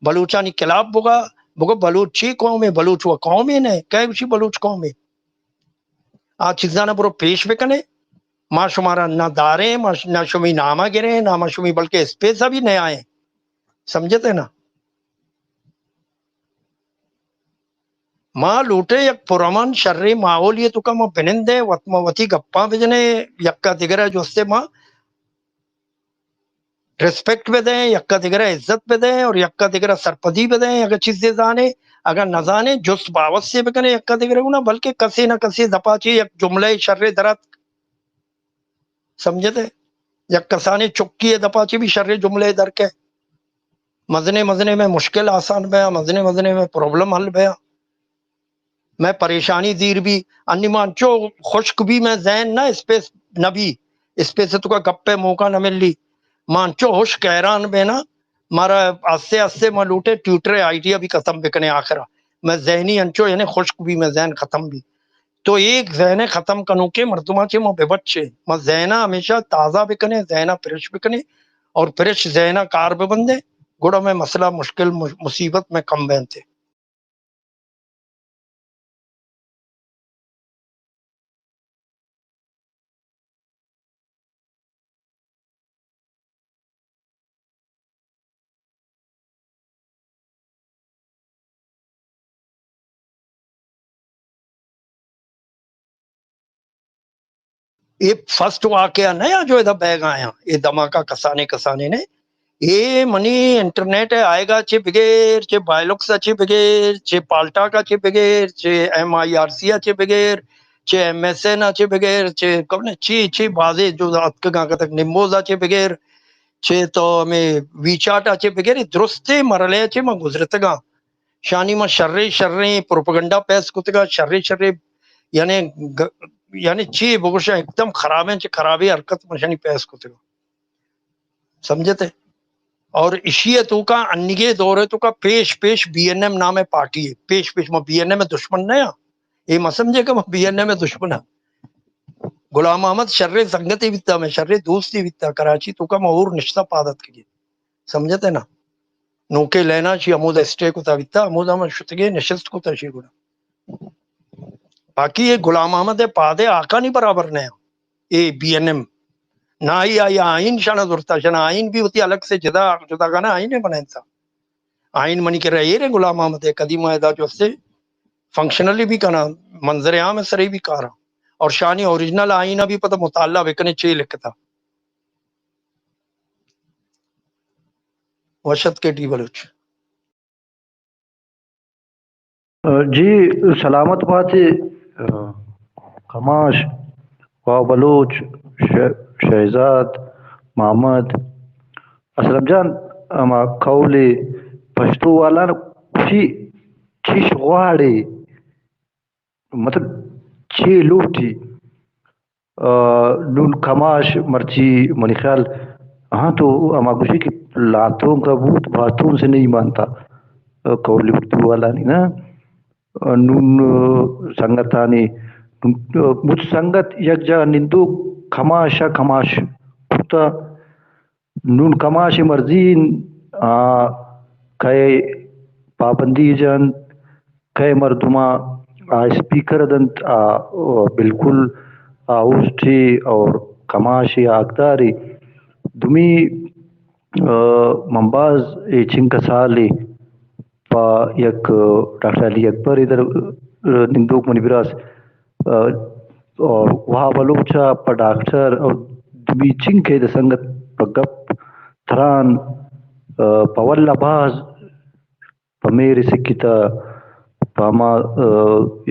بلوچانی خلاف بگا، بگو بلوچ چی قومے، بلوچ و قومے نہ، کئے گوشی بلوچ قومے؟ آ چیزانا برو پیش بکنے، ما شمارا نہ داریں، ما ش-، نہ شمی ناما گریں، نہ ما شمی بلکہ اسپیسا بھی نہ آئیں۔ سمجھتے نا؟ ما لوٹیں یک پرامن شریں ماحولی توکا ما بنندیں، وت ما وتی گپاں بجنیں، یکا دگرا جستے ما ریسپیکٹ بدیں، یکا دگرا عزت بدیں اور یکا دگرا سرپدی بدیں۔ اگر چیزے زانیں، اگر نزانیں، جست باوست سے بکنیں یکا دگرا گنا، بلکہ کسے نہ کسے دپا چے یک جملہ شرے درات، سمجھتے؟ یک کسانیں چکی ءِ دپا چے بھی شریں جملے در کئے۔ مزنیں مزنیں مئے مشکل آسان بیاں، مزنیں مزنیں مئے پرابلم حل بیاں، مئے پریشانی دیر بی۔ انی ما انچو خشک بی، مئے ذہن نہ اسپیس نہ بی، اسپیس توکا گپ ءِ موقع نہ ملی۔ ما انچو ہشک حیران بینا، مارا آستے آستے ما لوٹے ٹویٹر ءِ آئیڈیا بھی ختم بکنے آخرا۔ مئے ذہنی انچو یعنی خشک بی، مئے ذہن ختم بی۔ تو اے ذہن ءِ ختم کنوکیں مردماں چہ ما بہ بچیں، ما ذہن ءَ ہمیشہ تازہ بکنیں، ذہن ءَ پرش بکنیں اور پرش ذہن ءَ کار بہ بندیں، گڑا مئے مسئلہ، مشکل، مصیبت مئے کم بینت۔ اے فرسٹ واقعہ نہ یا جو ادا بیگا آیاں، اے دھماکہ کسانے کسانے نے۔ اے منی انٹرنیٹ ءِ آئیگا چہ بگیر، چہ بائلوکس ءَ چہ بگیر، چہ پالٹاک ءَ چہ بگیر، چہ ایم آئی آر سی ءَ چہ بگیر، چہ ایم ایس این ءَ چہ بگیر، چہ کم نے چی چی بازے جو اتکگاں کتک، نمبوز ءَ چہ بگیر، چہ تو ہمے وی چاٹ ءَ چہ بگیر، درستیں مرحلے ءَ چہ ما گزرتگاں۔ شانی ما شریں شریں پروپیگنڈا پیس کتگا، شریں شریں یعنی گ-، یعنی چی بگوشاں، ایک دم خرابیں چہ خرابیں حرکت ما شانی پیس کتگا۔ سمجھتے؟ اور اشی ءِ توکا انیگے دور ءِ توکا پیش پیش بی این ایم نام ءِ پارٹی ہے، پیش پیش ما بی این ایم ءِ دشمن نہ ہاں۔ اے ما سمجھے کہ ما بی این ایم ءِ دشمن ہاں۔ غلام محمد شریں سنگتے بیتا، مئے شریں دوستے بیتا، کراچی توکا ما اور نشتہ پاد اتکگے۔ سمجھتے نا؟ نوکیں لائنا شی ہمودا اسٹے کتا بیتا، ہمودا ما شتگے نشست کتا شی گڑا۔ باقی اے غلام محمد ءِ پادے آکانی برابر نہ، اے بی این ایم نہ، آئی، آئی آئین شانا زرتا، شانا آئین بھی وتی الگ سے جدا، جدا گانا آئین ہے بنائنتا۔ آئین منی کرا ایر ہے غلام محمد ءِ، کدی ما ادا جو سے فنکشنلی بھی کنا، منظر عام سرے بھی کارا، اور شانی اوریجنل آئین بھی پتہ مطالعہ بکنے چے لکھتا۔ وشت کے ڈی بلوچ۔ جی، سلامت باتے۔ کماش، واو بلوچ، ش-، شہزاد، محمد، اسلم جان، ہما قول پشتو والا چی، چیش غواڑے، مطلب، چی لوٹی؟ آ، نون کماش مرچی منی خیال، ہاں تو ہما گوشی کہ لاتوں کا بھوت باتوں سے نہیں مانتا، آ، قول اردو والا نہیں نا۔ آ، نون، آ، سنگتانی، نون، آ، مچ سنگت یک جا نندو کماشا کماش کتا۔ نون کماش مرضی، آ، کئے پابندی جنت، کئے مردماں آ اسپیکر دنت، آ، آ، بالکل آ ہوسٹے اور کماشے آ حقدارے۔ دومی، آ، من باز اے چنکا سالے پہ یک ڈاکٹر علی اکبر ادھر، آ، نندوک منی براس، آ، اور وہاب بلوچ ءَ پہ ڈاکٹر اور دومی چنکے دے سنگت پہ گپ تران، آ، پہ واللہ باز پہ مہر سکتا، پہ ہما، آ،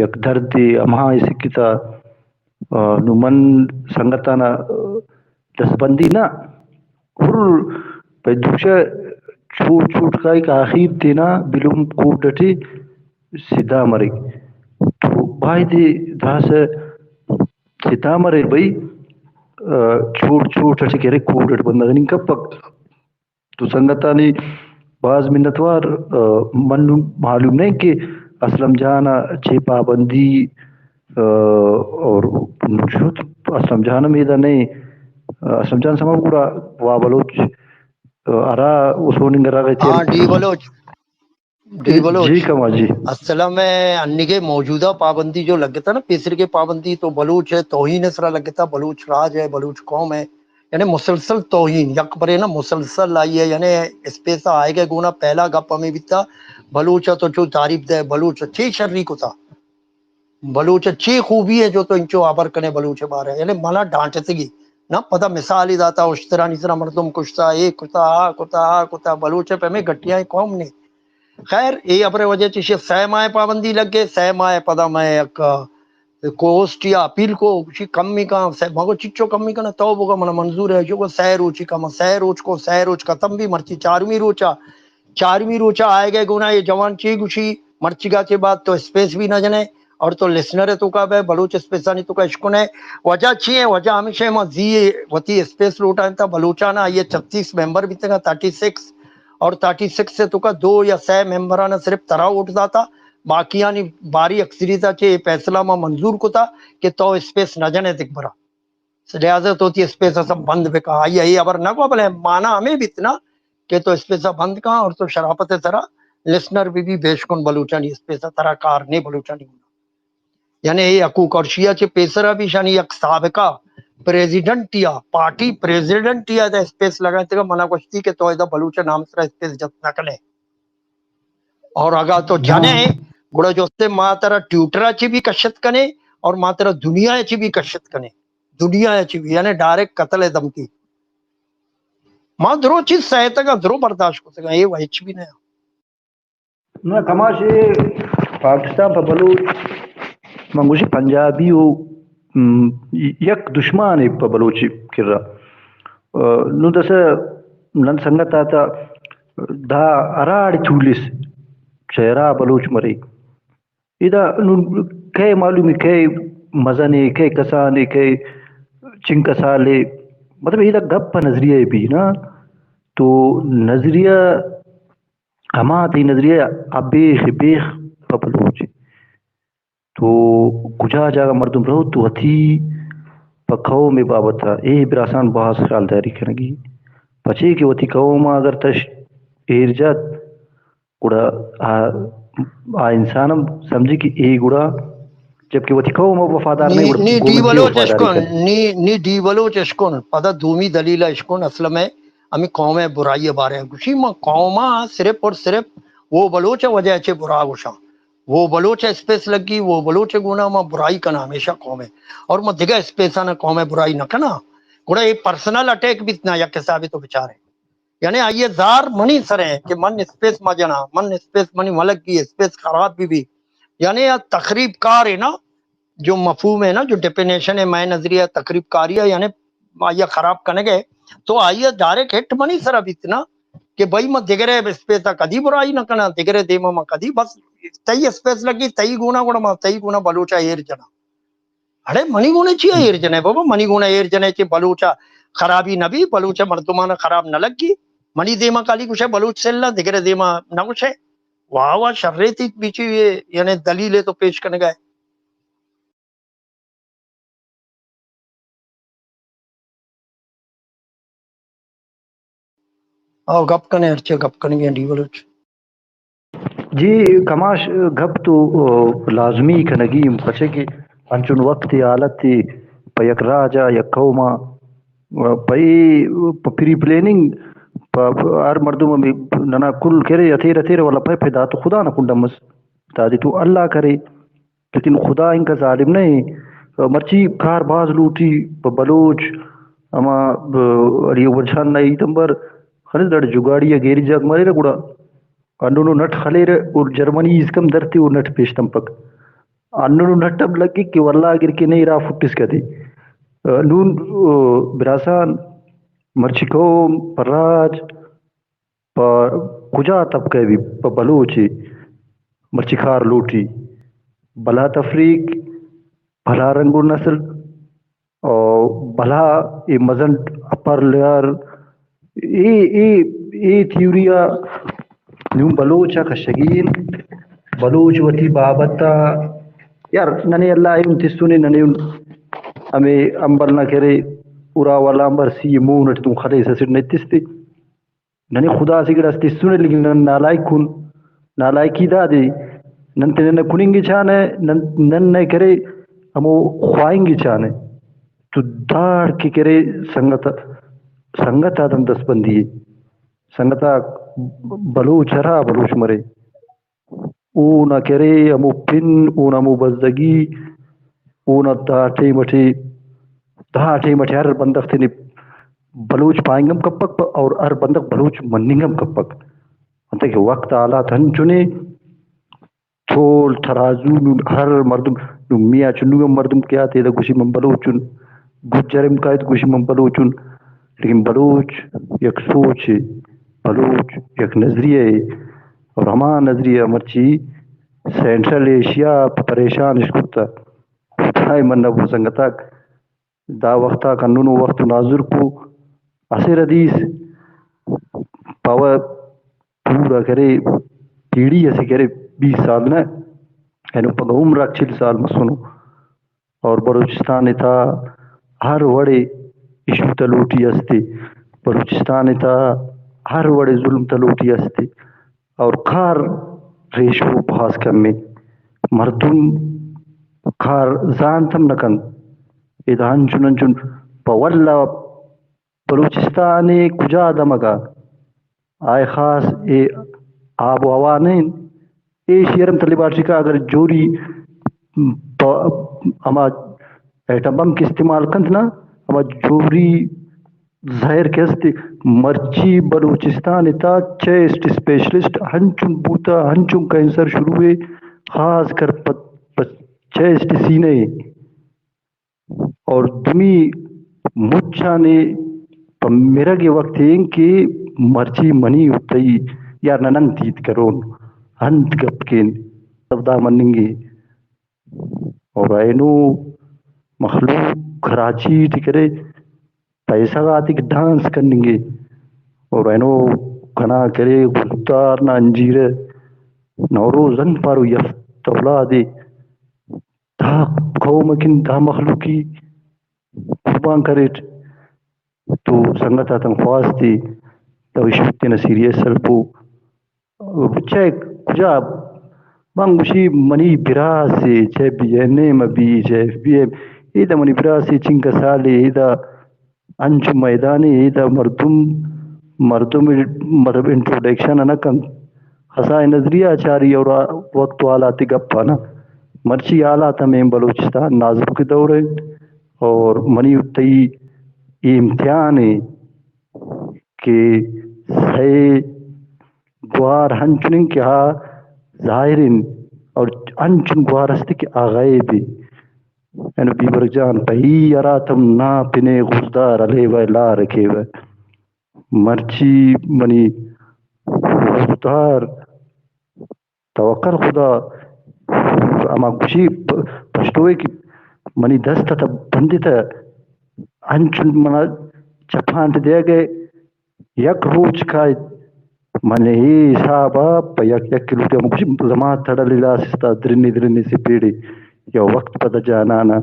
یک دردے ہما سکتا۔ آ، نو من سنگتانا، آ، دستبندی نہ، ہر پہ دوشہ چوٹ چوٹ کائک آخیر تینا بلوم کوڈ اٹی سدھا مریک۔ تو بایدے داسہ سدھا مرے بھئی، آ، چوٹ چوٹ اٹی کہ ارے کوڈ اٹ بندغ نی کپک۔ تو سنگتانی باز منتوار، آ، من معلوم نہیں کہ اسلم جان ءَ چے پابندی، آ، اور شت اسلم جان ہم ایدا نہیں۔ آ، اسلم جان سما گڑا وا بلوچ، آ، ارا اسوننگ رغ ہاں، ڈی بلوچ۔ ڈی بلوچ۔ جی کما جی۔ اسلم ءِ انیگے موجودہ پابندی جو لگتا نا، پیسر کے پابندی تو بلوچ ہے توہین ءِ سرا لگتا، بلوچ راج ہے، بلوچ قوم ہے، یعنی مسلسل توہین، یک برے نہ، مسلسل آئی ءَ، یعنی اسپیس ءَ آئیگ ءِ گونا پہلا گپ ہمے بیتا، بلوچ ءَ تو چو تعریف دے، بلوچ ءَ چے شری کتا؟ بلوچ ءَ چے خوبی ہے جو تو انچو ہبر کنے بلوچ ءِ بارے؟ یعنی منا ڈانٹتگی نہ، پدا مثالی داتا، اشترانی سرا مردم کشتا، اے کتا، آ کتا، آ کتا، بلوچ ءَ پہ ہمے گٹیاں قوم نے۔ خیر، اے ہبر ءِ وجہ چشی سہ ماہ پابندی لگے، سہ ماہ پدا میں یک کوسٹ یا اپیل کو، گوشی کمی کن، سہ، مگو چچو کمی کن، تو بگا منا منظور ہے، جو سہ روچی کم، سہ روچ کو، سہ روچ ختم بھی، مرچی چارمی روچا، چارمی روچا آئے گئے گونا، یہ جوان چی گوشی، مرچیگا چے بعد تو اسپیس بھی نہ جنے اور تو لسنر ہے تو کا بے، بلوچ اسپیسانی تو کا اشکن ہے۔ وجہ چی ہے؟ وجہ ہمیشہ ما زی وتی اسپیس لوٹا انتا بلوچانا، یہ چھتیس ممبر بیتگا، تھرٹی سکس، اور تھرٹی سکس سے تو کا دو یا سہ ممبرانا صرف ترا ووٹ داتا، باقیانی باری اکثریت چے یہ فیصلہ ما منظور کتا کہ تو اسپیس نہ جنے دگبرا۔ لہذا تو تی اسپیس ءَ سب بند بکا۔ آئی ءَ اے ہبر نہ گوا، بلے مانا ہمے بیت نا کہ تو اسپیس ءَ بند کن اور تو شرافت ءِ سرا لسنر بھی بھی بیش کن بلوچانی اسپیس ءَ، ترا کار نے بلوچانی گونا۔ یعنی اے حقوق اور شیعہ چے پیسرا بھی شانی یک سابقہ پریزیڈنٹ یا پارٹی پریزیڈنٹ یا دا اسپیس لگائیں تک منا گوشتی کہ تو ادا بلوچ نام سرا اسپیس جت نہ کنے۔ اور اگا تو جنے، گڑا جو سے ما ترا ٹویٹر چی بھی کشت کنے اور ما ترا دنیا چی بھی کشت کنے۔ دنیا چی بھی، یعنی ڈائریکٹ قتل دھمکی۔ ما درو چیز سہتگا، درو برداشت کتگا، اے و ہچ بھی نہ۔ نہ، کماش اے پاکستان پہ بلوچ، من گوشی پنجابی و، م، یک دشمن پہ بلوچ کرا۔ ا، نو دسہ نن سنگت آتا دا ہراڑ چولس چہرہ بلوچ مرے۔ ادا نون کئے معلومی، کئے مزنے، کئے کسانے، کئے چنکسالے، مطلب ادا گپ پہ نظریہ بی نا، تو نظریہ ہما تئی نظریہ ابیخ بیخ پہ بلوچ۔ تو کجا جاگہ مردم رہو تو وتی پہ قوم بابت اے براسان باز خیالداری کنگی، پچے کہ وتی قوم اگر تش ایر جات، گڑا آ، آ انسان ہم سمجھی کہ اے گڑا جبکہ وتی قوم ء وفادار نہ، نی، گڑا نی ڈی بلوچ اشکن، نی، نی ڈی بلوچ اشکن، پدا دومی دلیل اشکن، اصل میں ہمیں قوم ء برائی ء بارے گوشی، ما قوم ء صرف اور صرف وہ بلوچ ء وجہ چہ برا گوشاں، وہ بلوچ ء اسپیس لگی، وہ بلوچ ء گونا ما برائی کنا ہمیشہ قوم ء، اور ما دگہ اسپیساں قوم ء برائی نہ کنا، گڑا یہ پرسنل اٹیک بیت نا یک حسابے تو بچارے۔ یعنی آئی ء زار منی سر ء کہ من اسپیس مہ جناں، من اسپیس منی ملک بی اسپیس خراب بی بی۔ یعنی آ تخریب کار ہے نا، جو مفہوم ہے نا، جو ڈیفینیشن ہے مئے نظریہ تخریب کاری ہے، یعنی آئی ء خراب کنگ ہے، تو آئی ء ڈائریکٹ ہٹ منی سر ء بیت نا کہ بھئی من دگرے اسپیس ء کدی برائی نہ کناں، دگرے دیما من کدی بس تئی اسپیس لگی، تئی گونا گڑا من تئی گونا بلوچ ء ایر جناں۔ اڑے منی گونے چیا ایر جنے بابا؟ منی گونے ایر جنے چہ بلوچ ء خرابی نہ بی، بلوچ ء مردمان ء خراب نہ لگی۔ منی دیما کالی گوشے بلوچ سل ء، دگرے دیما نہ گوشے۔ واہ واہ، شرے تیت بیچی، یعنی دلیل تو پیش کنگا ہے۔ او گپ کنے، ہرچے گپ کنگی ہیں ڈی بلوچ۔ جی کماش، گپ تو، او، لازمی کنگی پچے کہ انچن وقت حالت پہ یک راج ء، یک قوم ء، پہ اے، پہ پری پلاننگ، پہ، پہ ہر مردم ہمے ننا کل کرے اتیر اتیر والا پہ، پہ دات خدا نہ کنڈمس، دادی تو اللہ کرے۔ لیکن خدا انکا ظالم نہ ایں۔ مرچی کار باز لوٹی، ب-، بلوچ، ہما، ب-، علی اکبر جان نا ایتمبر خنز دڑ جگاڑی ء گیری جاگ مریرہ گڑا انونو نٹ خلیرہ اور جرمنی ایز کم درتی اور نٹ پیش تمپک۔ انونو نٹ ہم لگی کہ واللہ اگر کہ نہیں را فٹس کدی۔ نون، او، براسان، مرچی قوم، پراج، پہ کجا طبقہ بی پہ بلوچ ء مرچی کار لوٹی، بھلا تفریق، بھلا رنگ و نسل، او بھلا اے مزن upper layer, a, a, a theory ء نوں بلوچ ء کشگی انت۔ بلوچ وتی بابت ء یار ننے اللہ اے تستونے ننے ہمے امبل نہ کرے، ارا والا امبر سی مون اٹ توں خدے سسر نتستے۔ ننے خدا سے گڑا تسونے، لیکن نن نالائک کن۔ نالائکی دادے، نن تینے نہ کننگے چانے، نن، نن نہ کرے ہمو خواہنگے چانے۔ تو داڑ کہ کرے سنگت، سنگت آدم دست بندی، سنگت آ بلوچ ہرا بلوچ مرے، او نہ کرے ہمو پن، او نہ ہمو بزگی، او نہ دا ٹیم اٹی، دا ٹیم اٹی ہر بندغ تینے بلوچ پاننگ ہم کپک پ-، اور ہر بندغ بلوچ مننگ ہم کپک۔ انتئے کہ وقت حالات ہنچنے، تول ترازو نون ہر مردم، نون میاں چنو ہم مردم کہ آتے دا گوشی من بلوچ اون، گجر ہم کایت گوشی من بلوچ اون، لیکن بلوچ یک سوچے، بلوچ یک نظریہ اے، اور ہما نظریہ مرچی سینٹرل ایشیا پہ پریشان اش کرتا۔ خدائے من نہ بو سنگتاک، دا وختا کنون وخت نازر کو اسے ردیس پاوہ پورا کرے پیڑی اسے کرے بیس سال نہ، اینو پگہ عمر چل سال مسنو۔ اور بلوچستان تا ہر وڑے ایشو تلوٹی استے، بلوچستان تا ہر وڑے ظلم تلوٹی استے۔ اور کار ریشو بھاز کمیں۔ مردم کار زانت ہم نہ کنت۔ ادا انچن انچن پہ ولہ بلوچستان کجا دمگا آئے خاص اے آب و ہوا نہ انت۔ اے شیئرم تلی باٹی کا اگر جوری پ-، ہما ایٹم بم کہ استعمال کنت نا، ہما جوری زہر کہ است، مرچی بلوچستان تا چیسٹ اسپیشلسٹ ہنچن بوتا، ہنچن کینسر شروع ہے، خاص کر پ-، پ-، چیسٹ سینے۔ اور دومی مچانے پہ مرگ وقت ہیں کہ مرچی منی و تئی یا ننن تیت کرون، ہنت گپ کین، سودا مننگے۔ اور اینو مخلوق کراچی ٹی کرے پیسہ غاتیک ڈانس کننگے، اور اینو کنا کرے گلدار نا انجیرہ نوروز انت پارو یفت اولادے، دا قوم اکن دا مخلوقی قربان کریٹ۔ تو سنگت آتن خواستی تو ایشو تینا سیریس سلپو۔ چہ کجا؟ من گوشی منی براسے، چہ بی این ایم بی، چہ ایف بی ایم، ایدا منی براسے چنکا سالے، ایدا انچو میدانے، ایدا مردم، مردم، مردم انٹروڈکشن نہ کنت۔ خسا نظریہ چاری اور وقت و حالات گپانا۔ مرچی حالات ہمیں بلوچستان نازک دور ہے اور منی تئی اے امتحان ہے کہ سئے گوار ہنچنیں کہ آ ظاہر انت اور انچن گوار است کہ آ غیب انت۔ یعنی بیبرگ جان پہی ہراتم نا پنے غزدار علیوہ لار کیوہ۔ مرچی منی غزدار توکل خدا ہما گوشی پ-، پشتوے کہ منی دست تا بندی تا انچن منا چپانٹ دے گئے۔ یک روچ کائیت، من اے حساب ء پہ یک یک کلو ٹی ہم گوشی زمان تڑلی لاس استا درنی درنی سپیڑی یا وقت پدا جانانا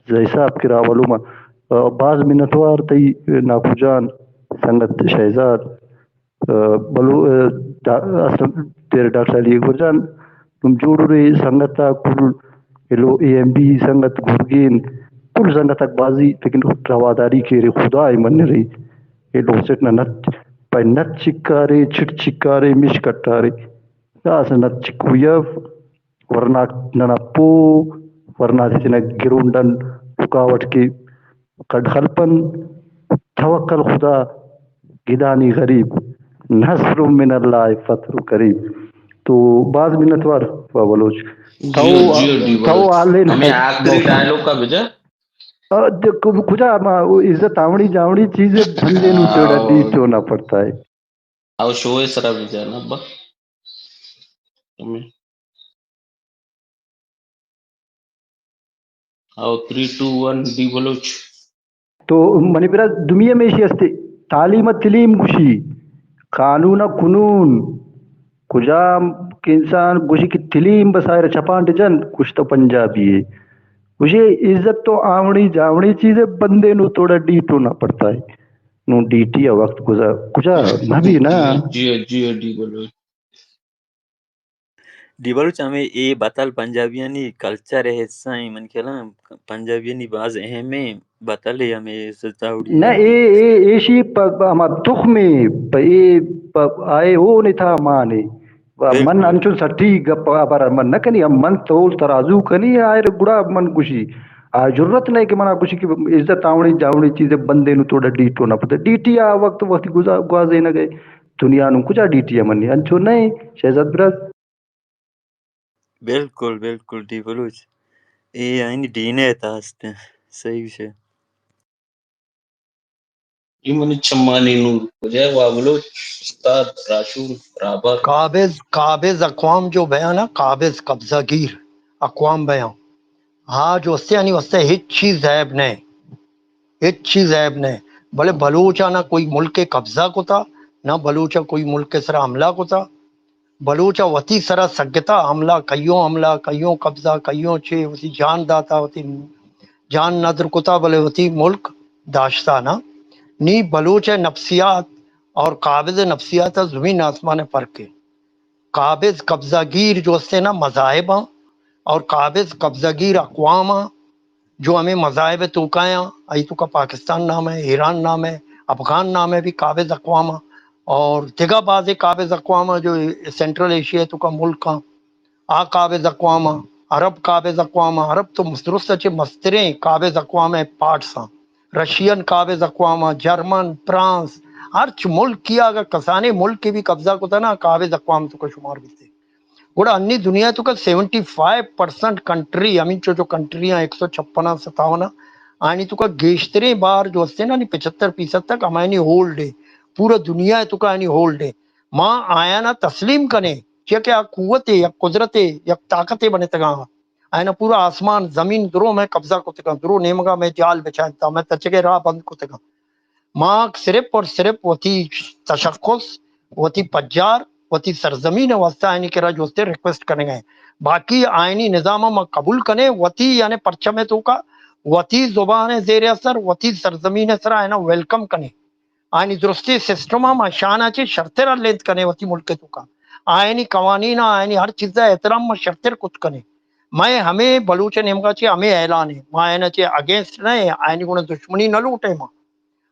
ز حساب کرا ولو ما۔ باز منتوار تئی ناکو جان، سنگت شہزاد، بلو، ڈا-، اسلم پیر ڈاکٹر علی اکبر جان، نم جوڑ رے سنگت آ کل ایلو اے ایم بی سنگت گرگین، کل سنگت آک بازی لیکن رواداری کیرے خدا ء من رے۔ اے لوسٹ نہ نت، پہ نت چکارے، چٹ چکارے، مش کٹارے۔ داسہ نت چکوی اف، ورناک ننا پو، ورنا تینا گرونڈن رکاوٹ کے کڈ خلپن۔ توکل خدا گدانی غریب، نصر من اللہ فتح قریب۔ تو باز منتوار وا بلوچ۔ تو، جیو، جیو، ڈی تو بلوچ۔ آلین ہمیں آخری ڈائلوگ کا بجا۔ آ، د-، ک-، کجا ما عزت آوڑی جاوڑی چیز بندے نو ہاں، چوڑا دی تو نہ پڑتا ہے۔ او شو سرا بجا نا با۔ ہمیں۔ O three two one D Baloch. تو منی برا دومی ہمیشی استے، تعلیم ء تلیم گوشی، قانون ء کنون، کجام کہ انسان گوشی کہ تلیم بسائر چپانٹ جن، کشت پنجابی ہے۔ گوشی عزت تو آوڑی جاوڑی چیز ہے، بندے نو توڑا ڈی تو نہ پڑتا ہے۔ نو ڈی ٹی ء وقت گزار، کجا مبی نا۔ جی، جی، جی، ڈی بلوچ۔ ڈی بلوچ ہمیں اے بتل پنجابیانی کلچر ء حصہ ہیں، من کہلاں پنجابیانی باز اہم ہیں۔ بتلے ہمے عزت زاوڑی نہ، اے، اے، ایشی پہ، پہ ہما تخمے، پہ اے، پہ آئے او نے تھا مانے۔ و من بالکل۔ انچن سٹی گپ ہبر من نہ کنی، ہم من تول ترازو کنی، آئر گڑا من گوشی۔ آ جرت نہیں کہ منا گوشی کہ عزت آوڑی جاوڑی چیزیں بندے نو تو ڈیٹو نہ پتہ۔ ڈیٹی آ وقت وقت گزا-، گوازے نہ گئے۔ دنیا نو کجا ڈیٹی منی؟ انچو نہیں، شہزاد برات۔ بالکل، بالکل، ڈی بلوچ۔ اے آئینی ڈی این اے تھا ہستے۔ صحیح شے۔ اے منی چمانی نور، کجا وا بلوچ، استاد، راشون، رابر۔ قابض، قابض اقوام جو بیان ہے، قابض قبضہ گیر اقوام بیان۔ ہاں، جو استے آنی واسطے ہچ چیز عیب نہیں، ہچ چیز عیب نہیں۔ بلے بلوچ آنا کوئی ملک قبضہ کتا، نہ بلوچ کوئی ملک سرا حملہ کتا۔ بلوچ ء وتی سرا سگتا، حملہ، کئیوں حملہ، کئیوں قبضہ، کئیوں چے، وتی جان داتا، وتی جان ندر کتا، بلے وتی ملک داشتا نا۔ نی بلوچ ء نفسیات اور قابض ء نفسیات ء زمین آسمان ء فرق ہے۔ قابض قبضہ گیر جو استے نا مذاہب آں اور قابض قبضہ گیر اقوام آں، جو ہمے مذاہب ء توکا آں، آئی توکا پاکستان نام ہے، ایران نام ہے، افغان نام ہے، بھی قابض اقوام آں۔ اور دگہ بازیں قابض اقوام آں جو سینٹرل ایشیا ء توکا ملک آں، آ قابض اقوام آں، عرب قابض اقوام آں، عرب تو درست چہ مستریں قابض اقوام ء پارٹس آں۔ رشین قابض اقوام آں، جرمن، فرانس، ہرچ ملک ء اگاں کسانیں ملکے بھی قبضہ کتا نا، قابض اقوام توکا شمار بیتے۔ گڑا انی دنیا ء توکا سیونٹی فائیو پرسنٹ کنٹری، ہمینچو جو کنٹری آں، ایک سو چھپن آں، ستاون آں، آنی توکا گیشتریں بار جو ہستے نا، نی پچھتر فیصد تک ہمایانی ہولڈ ہے۔ پورا دنیا ء توکا آنی ہولڈ ہے۔ ما آیانا تسلیم کنیں، چیا کہ آ قوت ہے، یک قدرت ہے، یک طاقت ہے بنتگاں۔ آیانا پورا آسمان، زمین درو میں قبضہ کتگاں، درو نیمگا میں جال بچائینتا، میں تچگے راہ بند کتگاں۔ ما صرف اور صرف وتی تشخص، وتی پجار، وتی سرزمین ء واستہ آیانی کرا جو استے ریکویسٹ کنگ ء۔ باقی آیانی نظام ء ما قبول کنیں، وتی یعنی پرچم ء توکا، وتی زبان ء زیر اثر، وتی سرزمین ء سرا آیانا ویلکم کنیں۔ آیانی درستی سسٹم ء ما شان ء چہ شرتر ء لیند کنیں وتی ملک ء توکا۔ آیانی قوانین ء آیانی ہر چیز ء احترام ما شرتر کت کنیں۔ مئے ہمے بلوچ ء نیمگا چہ ہمے اعلان ء، ما آیانا چہ اگینسٹ نہ ایں، آیانی گونا دشمنی نہ لوٹیں ما۔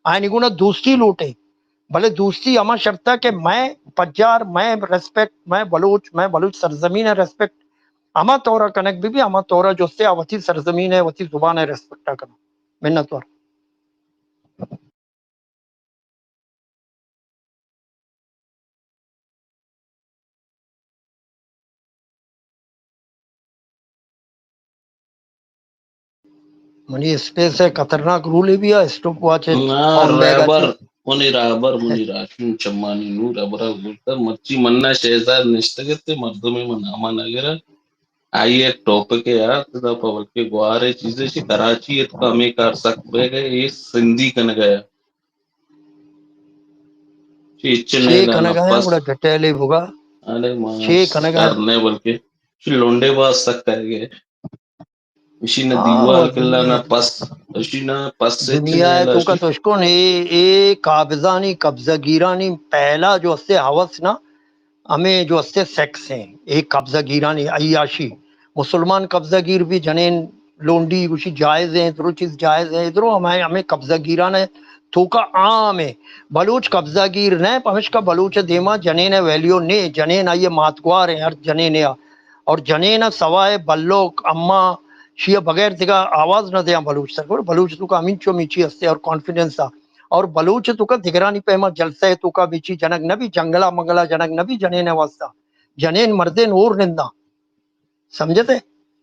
آیانی گونا دوستی لوٹیں، بلے دوستی ہما شرط ء کہ مئے پجار، مئے ریسپیکٹ، مئے بلوچ، مئے بلوچ سرزمین ء ریسپیکٹ ہما طور ء کنگ بہ بی، ہما طور ء جو استے آ وتی سرزمین ء وتی زبان ء ریسپیکٹ ء کناں۔ منت وار۔ منی اسپیس ء خطرناک رولے بیا، اسٹاپ واچ ء نا، آن بیگ ء رہبر، چہ۔ منی رہبر، منی راشن چمانی نور ہبرا گوشتہ، مرچی منا شہزاد نشتگ ات، مردمے من ناما نہ گرا۔ آئی ء یک ٹاپک ء یار، تدا پہ بلکہ گوار ء چیزے چہ کراچی ء تو ہمے کار سک بیگ ء، اے سندھی کنگ ء۔ چی اچ چے نئیلا کنگ ء نپس۔ گڑا ڈیٹیل ء بگا۔ ارے ما چے کنگ ء؟ سر نہ بلکہ چی لونڈے باز سک کرگ ء۔ اشی نہ ہاں، دیوال کلا نہ پس، اشی نہ پس اچ دنیا ء نئیلا توکا اشی۔ تو اشکن اے، اے قابضانی، قبضہ گیرانی پہلا جو استے ہوس نا، ہمے جو استے سیکس ہیں، اے قبضہ گیرانی عیاشی۔ مسلمان قبضہ گیر بھی جنین لونڈی گوشی جائز ہیں، درو چیز جائز ہیں، ادرو ہمے، ہمے قبضہ گیران ہے، توکا عام ہے۔ بلوچ قبضہ گیر نہ، پمشکا بلوچ دیما جنین ویلیو نے، جنین آئیے ماتگوار ہیں، ہر جنین یا۔ اور جنین سوائے بلوک، اما، شیعہ بغیر دگہ آواز نہ دیاں بلوچ سر۔ بلوچ توکا ہمینچو میچی ہستے اور کانفیڈنس آ۔ اور بلوچ توکا دگرانی پیما جلسہ توکا میچی جنگ نہ بی، جنگلا منگلا جنگ نہ بی جنین واسطہ۔ جنین مردین اور ننداں۔ سمجھتے؟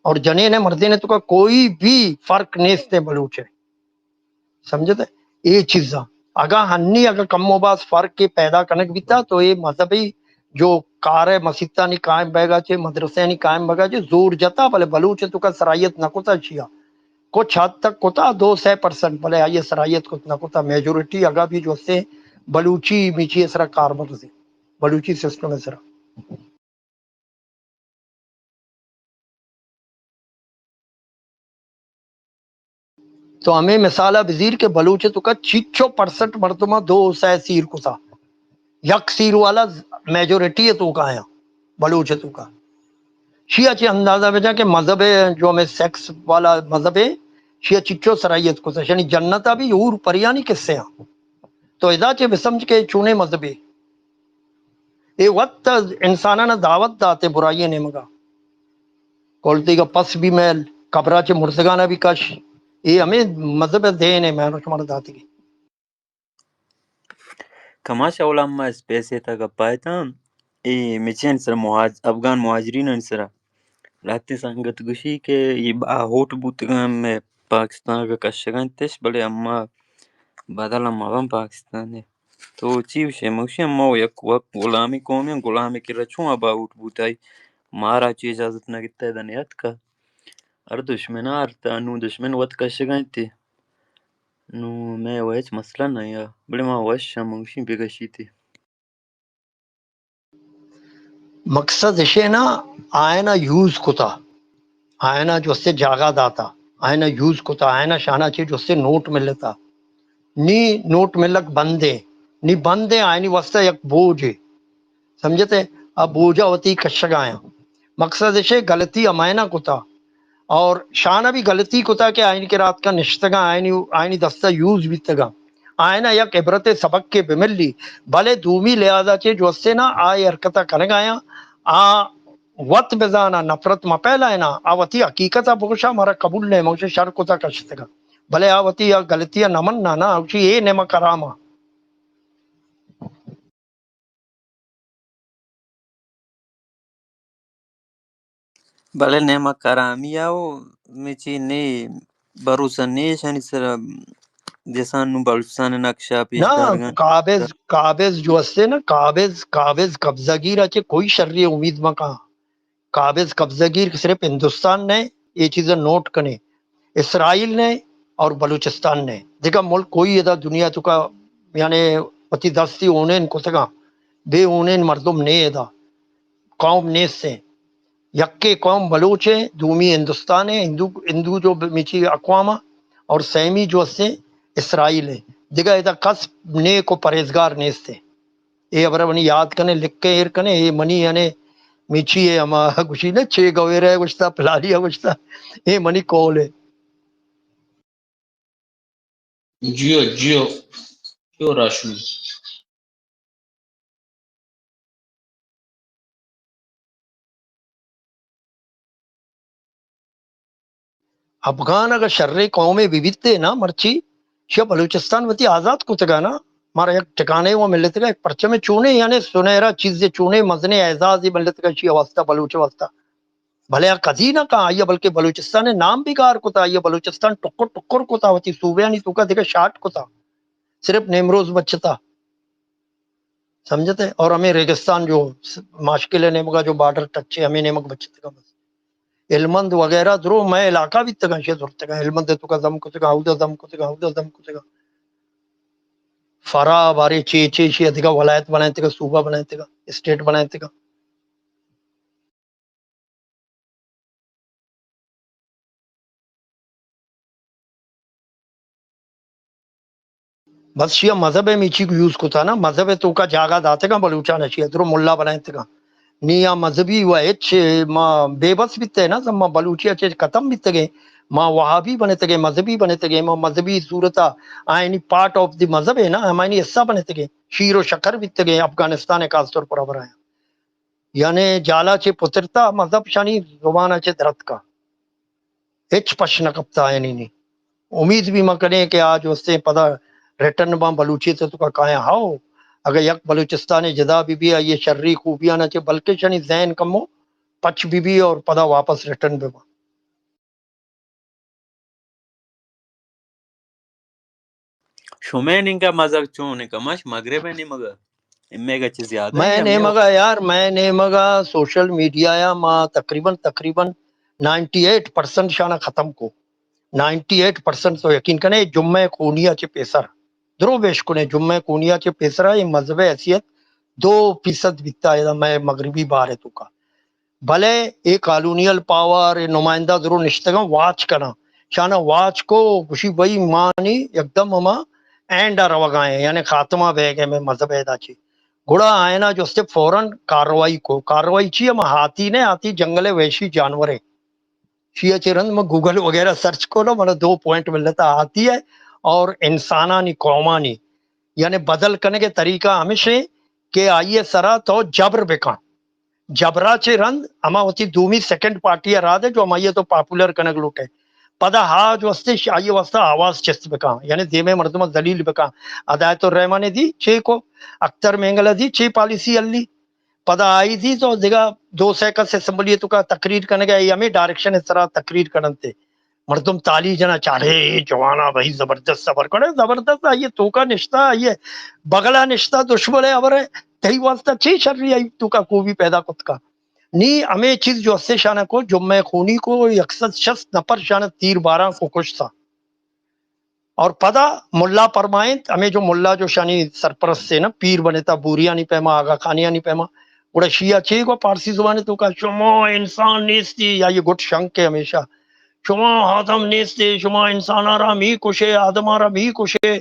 اور جنین مردین توکا کوئی بھی فرق نیست ہے بلوچ ہے۔ سمجھتے؟ اے چیزاں اگاں ہنی اگاں کم و باز فرق پیدا کنگ بیتا تو اے مذہبی جو کار ہے، مسیتانی قائم بیگا چے، مدرسیانی قائم بیگا چے زور جتا، بلے بلوچ توکا صلاحیت نہ کتا چیا۔ کچھ حد تک کتا، دو سے پرسنٹ، بلے آئیے صلاحیت کت نہ کتا۔ میجورٹی اگاں بھی جو سے بلوچی میچی سرا کار مدزی، بلوچی سسٹم سرا۔ تو ہمے مثال ء بزیر کہ بلوچ ء توکا چیچو پرسنٹ مردماں دو سئے سیر کتا، یک سیر والا میجورٹی ء توکا آیاں بلوچ ء توکا۔ شی ء چہ اندازہ بجا کہ مذہب ء جو ہمیں سیکس والا مذہب ء شیا چچو سرائیت کتا، شانی جنتا بھی حور پریانی قصے ہاں۔ تو ادا چے بسمجھ کہ چونے مذہبے۔ اے وت انسانانا دعوت داتے برائی نیمگا۔ کولتی کا پس بھی میل، قبرا چے مردگانا بھی کش۔ اے ہمیں مذہب دین ہے، میں شمارا داتی گی۔ کماش اولا ما اسپیس ء تہ گپ ء اتاں، اے مچین سر مہاج-، افغان مہاجرینانی سرا لہتیں سنگت گوشی کہ اے با-، ہوٹ بوتگاں مئے پاکستان ء کشگ ء انتش، بلے اما بدل ہم مباں پاکستان ء۔ تو چی گوشے؟ من گوشی اما یک وقت غلامی قومی، غلامی کرا چون ابا ہوٹ بوتائی؟ مارا چی اجازت نہ گتا ادا نیاتکا۔ ہر دشمن ء ہر تا، نوں دشمن وت کشگ ء انت۔ نوں مئے و ہچ مسئلہ نہ یا، بلے ما وش ہم گوشیں بگشیت۔ مقصد اشے نا، آئینا یوز کتا، آئینا جو سے جاگہ داتا، آئینا یوز کتا، آئینا شانا چے جو سے نوٹ ملتا۔ نی نوٹ ملک بندے، نی بندے آئینی واسطہ یک بوجھے۔ سمجھتے؟ آ بوجھا وتی کشگ آیاں۔ مقصد اشے غلطی ہمائنا کتا اور شانا بھی غلطی کتا کہ آئین کے رات کا نشتگا آئینی، آئینی دستا یوز بیتگا۔ آئینا یک عبرت سبق کے بملی، بلے دومی لحاظا چے جو اسے نا آ حرکتا کنگ آیاں، آ وت بزانا نفرت مہ پھیلائینا، آ وتی حقیقتا بگوشا مارا قبول نہیں، مگوشے شر کتا کشتگا۔ بلے آ وتی آ غلطی نہ مننا نا، اوشی اے نیمہ کراما۔ بلے نیمہ کرامی ء و مچی نے بھروسہ نے ایشانی سرا جسان نوں بلوچستان ء نقشہ پیش نہ، دارگاں۔ قابض، قابض جو استے نا، قابض، قابض قبضہ گیر ء چہ کوئی شری امید مکاں۔ قابض قبضہ گیر صرف ہندوستان نے، اے چیز نوٹ کنے۔ اسرائیل نے اور بلوچستان نے۔ دگہ ملک کوئی ادا دنیا تو کا، یعنی وتی دستی اونین کتگاں، بے اونین مردم نے ادا۔ قوم نیست ہیں۔ یکے قوم بلوچ ہیں، دومی ہندوستان ہے، ہندو، ہندو جو مچی اقوام اور سیمی جو استے اسرائیل ہے۔ دگہ ادا کس نیک و پرہیزگار نیست ہیں۔ اے ہبرا منی یاد کنے، لکھے ایر کنے، اے منی یعنی میچی ہے، ہما گوشی نے چے گویرے گوشتا، پلالی گوشتا، اے منی قول ہے۔ جیو، جیو، جیو راشمی۔ افغان اگہ شریں قومے بہ بیت نا مرچی، شہ بلوچستان وتی آزاد کتگا نا، مارا یک ٹکانے و ملتگا، یک پرچمے چونے، یعنی سنہرا چیزے چونے، مزنے اعزازے ملتگا شی واسطہ، بلوچ واسطہ۔ بلے آ کدی نہ کاں، آئی ء بلکہ بلوچستان ء نام بگار کتا، آئی ء بلوچستان ٹکر ٹکر کتا، وتی صوبیانی توکا دگہ شاٹ کتا، صرف نیمروز بچتا۔ سمجھتے؟ اور ہمیں ریگستان جو ماشکل ء نیمگا جو بارڈر ٹچ ہے، ہمیں نیمگ بچتگا بس۔ ہلمند وغیرہ درو مئے علاقہ بیتگاں، شے زرتگاں، ہلمند ء توکا زم کتگاں، اودا زم کتگاں، اودا زم کتگاں۔ فرا بارے چے چے شے دگہ ولایت بنائینتگا، صوبہ بنائینتگا، اسٹیٹ بنائینتگا۔ بس شیا مذہب ء میچی کو یوز کتا نا، مذہب ء توکا جاگہ داتگاں بلوچان، شیا درو ملا بنائینتگاں۔ نی آ مذہبی و ہچ ما بے بس بیتے نا، ما بلوچی ء چہ ختم بیتگیں، ما وہابی بنتگیں، مذہبی بنتگیں، ما مذہبی صورت ء آئینی پارٹ آف دی مذہب ہے نا، ہمائنی حصہ بنتگیں، شیر و شکر بیتگیں، افغانستان ء خاص طور پر ہبر آیاں۔ یعنی جالا چہ پترتا مذہب شانی زبان ء چہ درتکا۔ ہچ پش نہ کپتا آیانی نی۔ امید بھی مہ کنیں کہ آ جو استیں پدا ریٹرن باں بلوچی تے تو کا کایاں ہاؤ۔ اگر یک بلوچستان جدا بھی بھی آئیے شری خوبیاں نہ چہ بلکہ شانی ذہن کمو پچ بھی بھی اور پدا واپس ریٹرن بھی باں۔ شمئے نیمگا مزگ چون انت؟ کماش مغرب ء نیمگا؟ امیگا چہ زیادہ مئے انت ہمے نیمگا وقت؟ یار، مئے نیمگا سوشل میڈیا ء ما تقریباً، تقریباً نائنٹی ایٹ پرسنٹ شانا ختم کو۔ نائنٹی ایٹ پرسنٹ تو یقین کنے، جمعہ خونیا چہ پیسر۔ درو بیش کنے، جمعہ خونیا چہ پیسرا اے مذہب ء حیثیت دو فیصد بیتا ادا مئے مغربی بار ء توکا۔ بلے اے کالونیل پاور، اے نمائندہ درو نشتگاں واچ کناں۔ شانا واچ کو گوشی بھئی مانی یکدم ہما اینڈ ء روگا ہیں، یعنی خاتمہ بیگ ء مئے مذہب ء ادا چی۔ گڑا آئینا جو استے فوراً کارروائی کو۔ کارروائی چی؟ ہما ہاتھی نے، ہاتھی جنگل ء وحشی جانور ہے۔ شی ءَ چہ رند من گوگل وغیرہ سرچ کناں، من ءَ دو پوائنٹ ملتا، ہاتی ءِ اور انسانانی، قومانی، یعنی بدل کنگ ءِ طریقہ ہمیش ایں کہ آئی ءِ سرا تو جبر بکن۔ جبرا چہ رند ہما وتی دومی سیکنڈ پارٹی ءَ را دے جو ہمائی ءَ تو پاپولر کنگ لوٹ ئے۔ پدا ہا جو ہستے ش-، آئی ءِ واسطہ آواز چست بکن، یعنی دیمے مردم ذلیل بکن۔ ہدایت الرحمان ءَ دی چے کو، اختر مینگل ءَ دی چے پالیسی ہلی۔ پدا آئی دی تو دگہ دو سئے کس اسمبلی ءِ توکا تقریر کنگ ءَ، اے ہمے ڈائریکشن ءِ سرا تقریر کننت۔ مردم تالی جنا، چارے اے جوانا بھائی زبردست خبر کنے، زبردست۔ آئی ءِ توکا نشتا، آئی ءِ بغلا نشتا، دشمن ءِ ہبر ءَ، تئی واسطہ چے شری آئی توکا خوبی پیدا کت کا؟ نی ہمے چیز جو ہستے شانہ کو، جمعہ خونی کو، یک سد شست نفر شانہ تیر باراں کو، کشتا۔ اور پدا ملا پرمائنت، ہمے جو ملا جو شانی سرپرست سے نا، پیر بنتا بوریانی پیما، آغا خانیانی پیما، گڑا شیا چے گو پارسی زبان توکا، شما انسان نیستی، یا یہ گٹ شنک ہے ہمیشہ، شما آدم نیستی، شما انسانا را می کشے، آدما را می کشے۔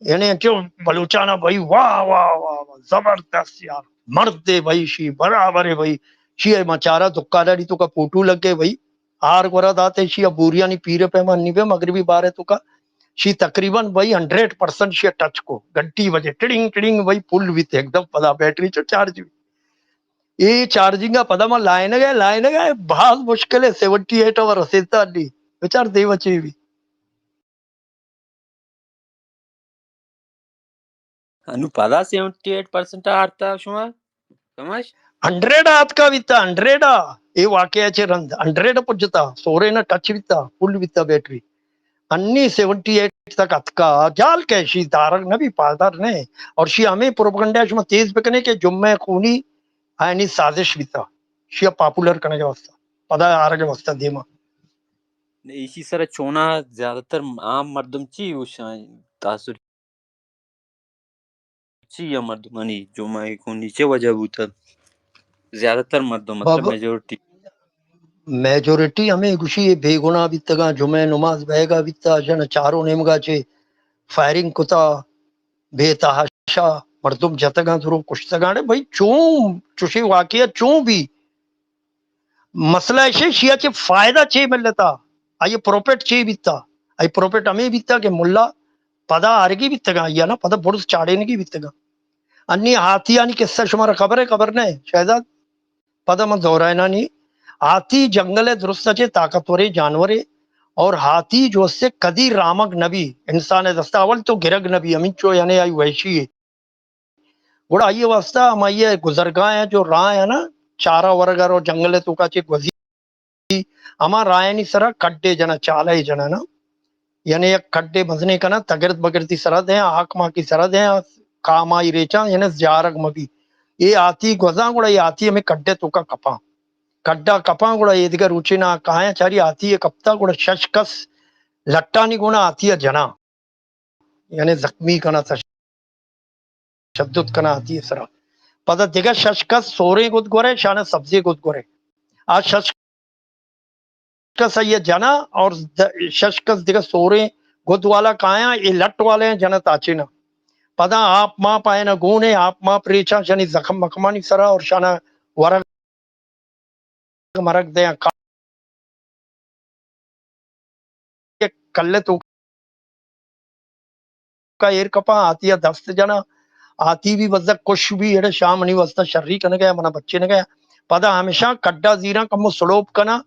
یعنی انچو بلوچانا بھائی، واہ، واہ، واہ، واہ، زبردست یار، مرد ہے بھائی، شی برابر ہے بھائی، شی ہے مچارا دکانداری توکا فوٹو لگے بھائی، ہار گورا داتے، شی ءَ بوریانی پیر ءِ پیما نی بے مغربی بارے توکا، شی تقریباً بھائی ہنڈریڈ پرسنٹ شی ءَ ٹچ کو، گھنٹی بجے ٹڑنگ ٹڑنگ بھائی فل بیت ایک دم، پدا بیٹری چو چارج بی۔ اے چارجنگ ءَ پدا ما لائن گئے، لائن گئے، بہت مشکل ہے، سیونٹی ایٹ آور رسیتا نی، بچار دے بچے بی۔ انو پدا سیونٹی ایٹ پرسنٹ آرتا شما؟ کماش؟ ہنڈریڈ آتکا بیتا، ہنڈریڈ آ۔ اے واقعہ چے رند ہنڈریڈ پجتا، سورے نا ٹچ بیتا، فل بیتا بیٹری۔ انی سیونٹی ایٹ تک اتکا، جال کہ شی دارگ نہ بی، پالدار نہ۔ اور شی ہمیں پروپیگنڈا شما تیز بکنے کہ جمعہ خونی آئینی سازش بیتا، شی پاپولر کنگ واسطہ، پدا آرگ واسطہ دیما۔ ایشی سر چونا زیادہ تر عام مردم چی وشاں تاثر چی یا مردمانی جمعہ خونی چے وجہ بوتگ؟ زیادہ تر مردم، مطلب بابا، میجورٹی۔ میجورٹی ہمیں گوشی یہ بے گناہ بیتگاں، جمعہ نماز بہگا بیتا، جن چاروں نیمگا چے فائرنگ کتا، بے تحاشا مردم جتگاں، درو کشتگاں۔ اڑے بھائی چون چوشیں واقعہ چون بی؟ مسئلہ ایشی، شیا چے فائدہ چے ملتا؟ آئی پروفٹ چے بیتا؟ آئی پروفٹ ہمیں بیتا کہ ملا پدا آرگی بیتگاں، یا نا پدا برز چاڑینگی بیتگاں۔ انی ہاتھیانی قصہ شمارا خبر ہے، خبر نہ ہے شہزاد؟ پدا من دہرائینانی، ہاتھی جنگل ءِ درست چے طاقتوریں جانورے اور ہاتھی جو سے کدی رامگ نبی، انسان ءِ دستا اول تو گرگ نبی، ہمینچو یعنی آئی وحشی ہے۔ گڑا آئی واسطہ ہمائی گزرگاہ ہیں جو راہ ہے نا، چارہ ورگ ءَ رو جنگل ءِ توکا چے گوزی، ہما راہانی سرا کڈے جنا، چالہ جنا نا، یعنی یک کڈے مزنے کنا، تگرد بگردی سرا دیں، آک ماکی سرا دیں، کامائی ریچاں، یعنی زیارگ مبی۔ اے آتی گوزاں گڑا اے آتی ہمیں کڈے توکا کپاں۔ کڈا کپاں گڑا اے دگہ روچے نا کایاں چاری آتی اے کپتا گڑا شش کس لٹانی گونا آتی جنا۔ یعنی زخمی کنا، تشدد کنا آتی سرا۔ پدا دگہ شش کس سوریں گد گورے، شانہ سبزے گد گورے۔ آ شش کس آئی جنا اور د-، شش کس دگہ سوریں گد والا کایاں، اے لٹ والے ہیں جنا تاچینا۔ پدا آپ ماپ آئینا گونے، آپ ماپ ریچاں، شنی زخم مخمانی سرا اور شانہ ورگ مرگ دیاں۔ کا-، کلے توکا ایر کپاں، آتیا دست جناں، آتی بھی بزگ کش بھی، اڑے شام منی واسطہ شری کنگا، منا بچینگا۔ پدا ہمیشاں کڈا زیراں، کمو سلوپ کناں،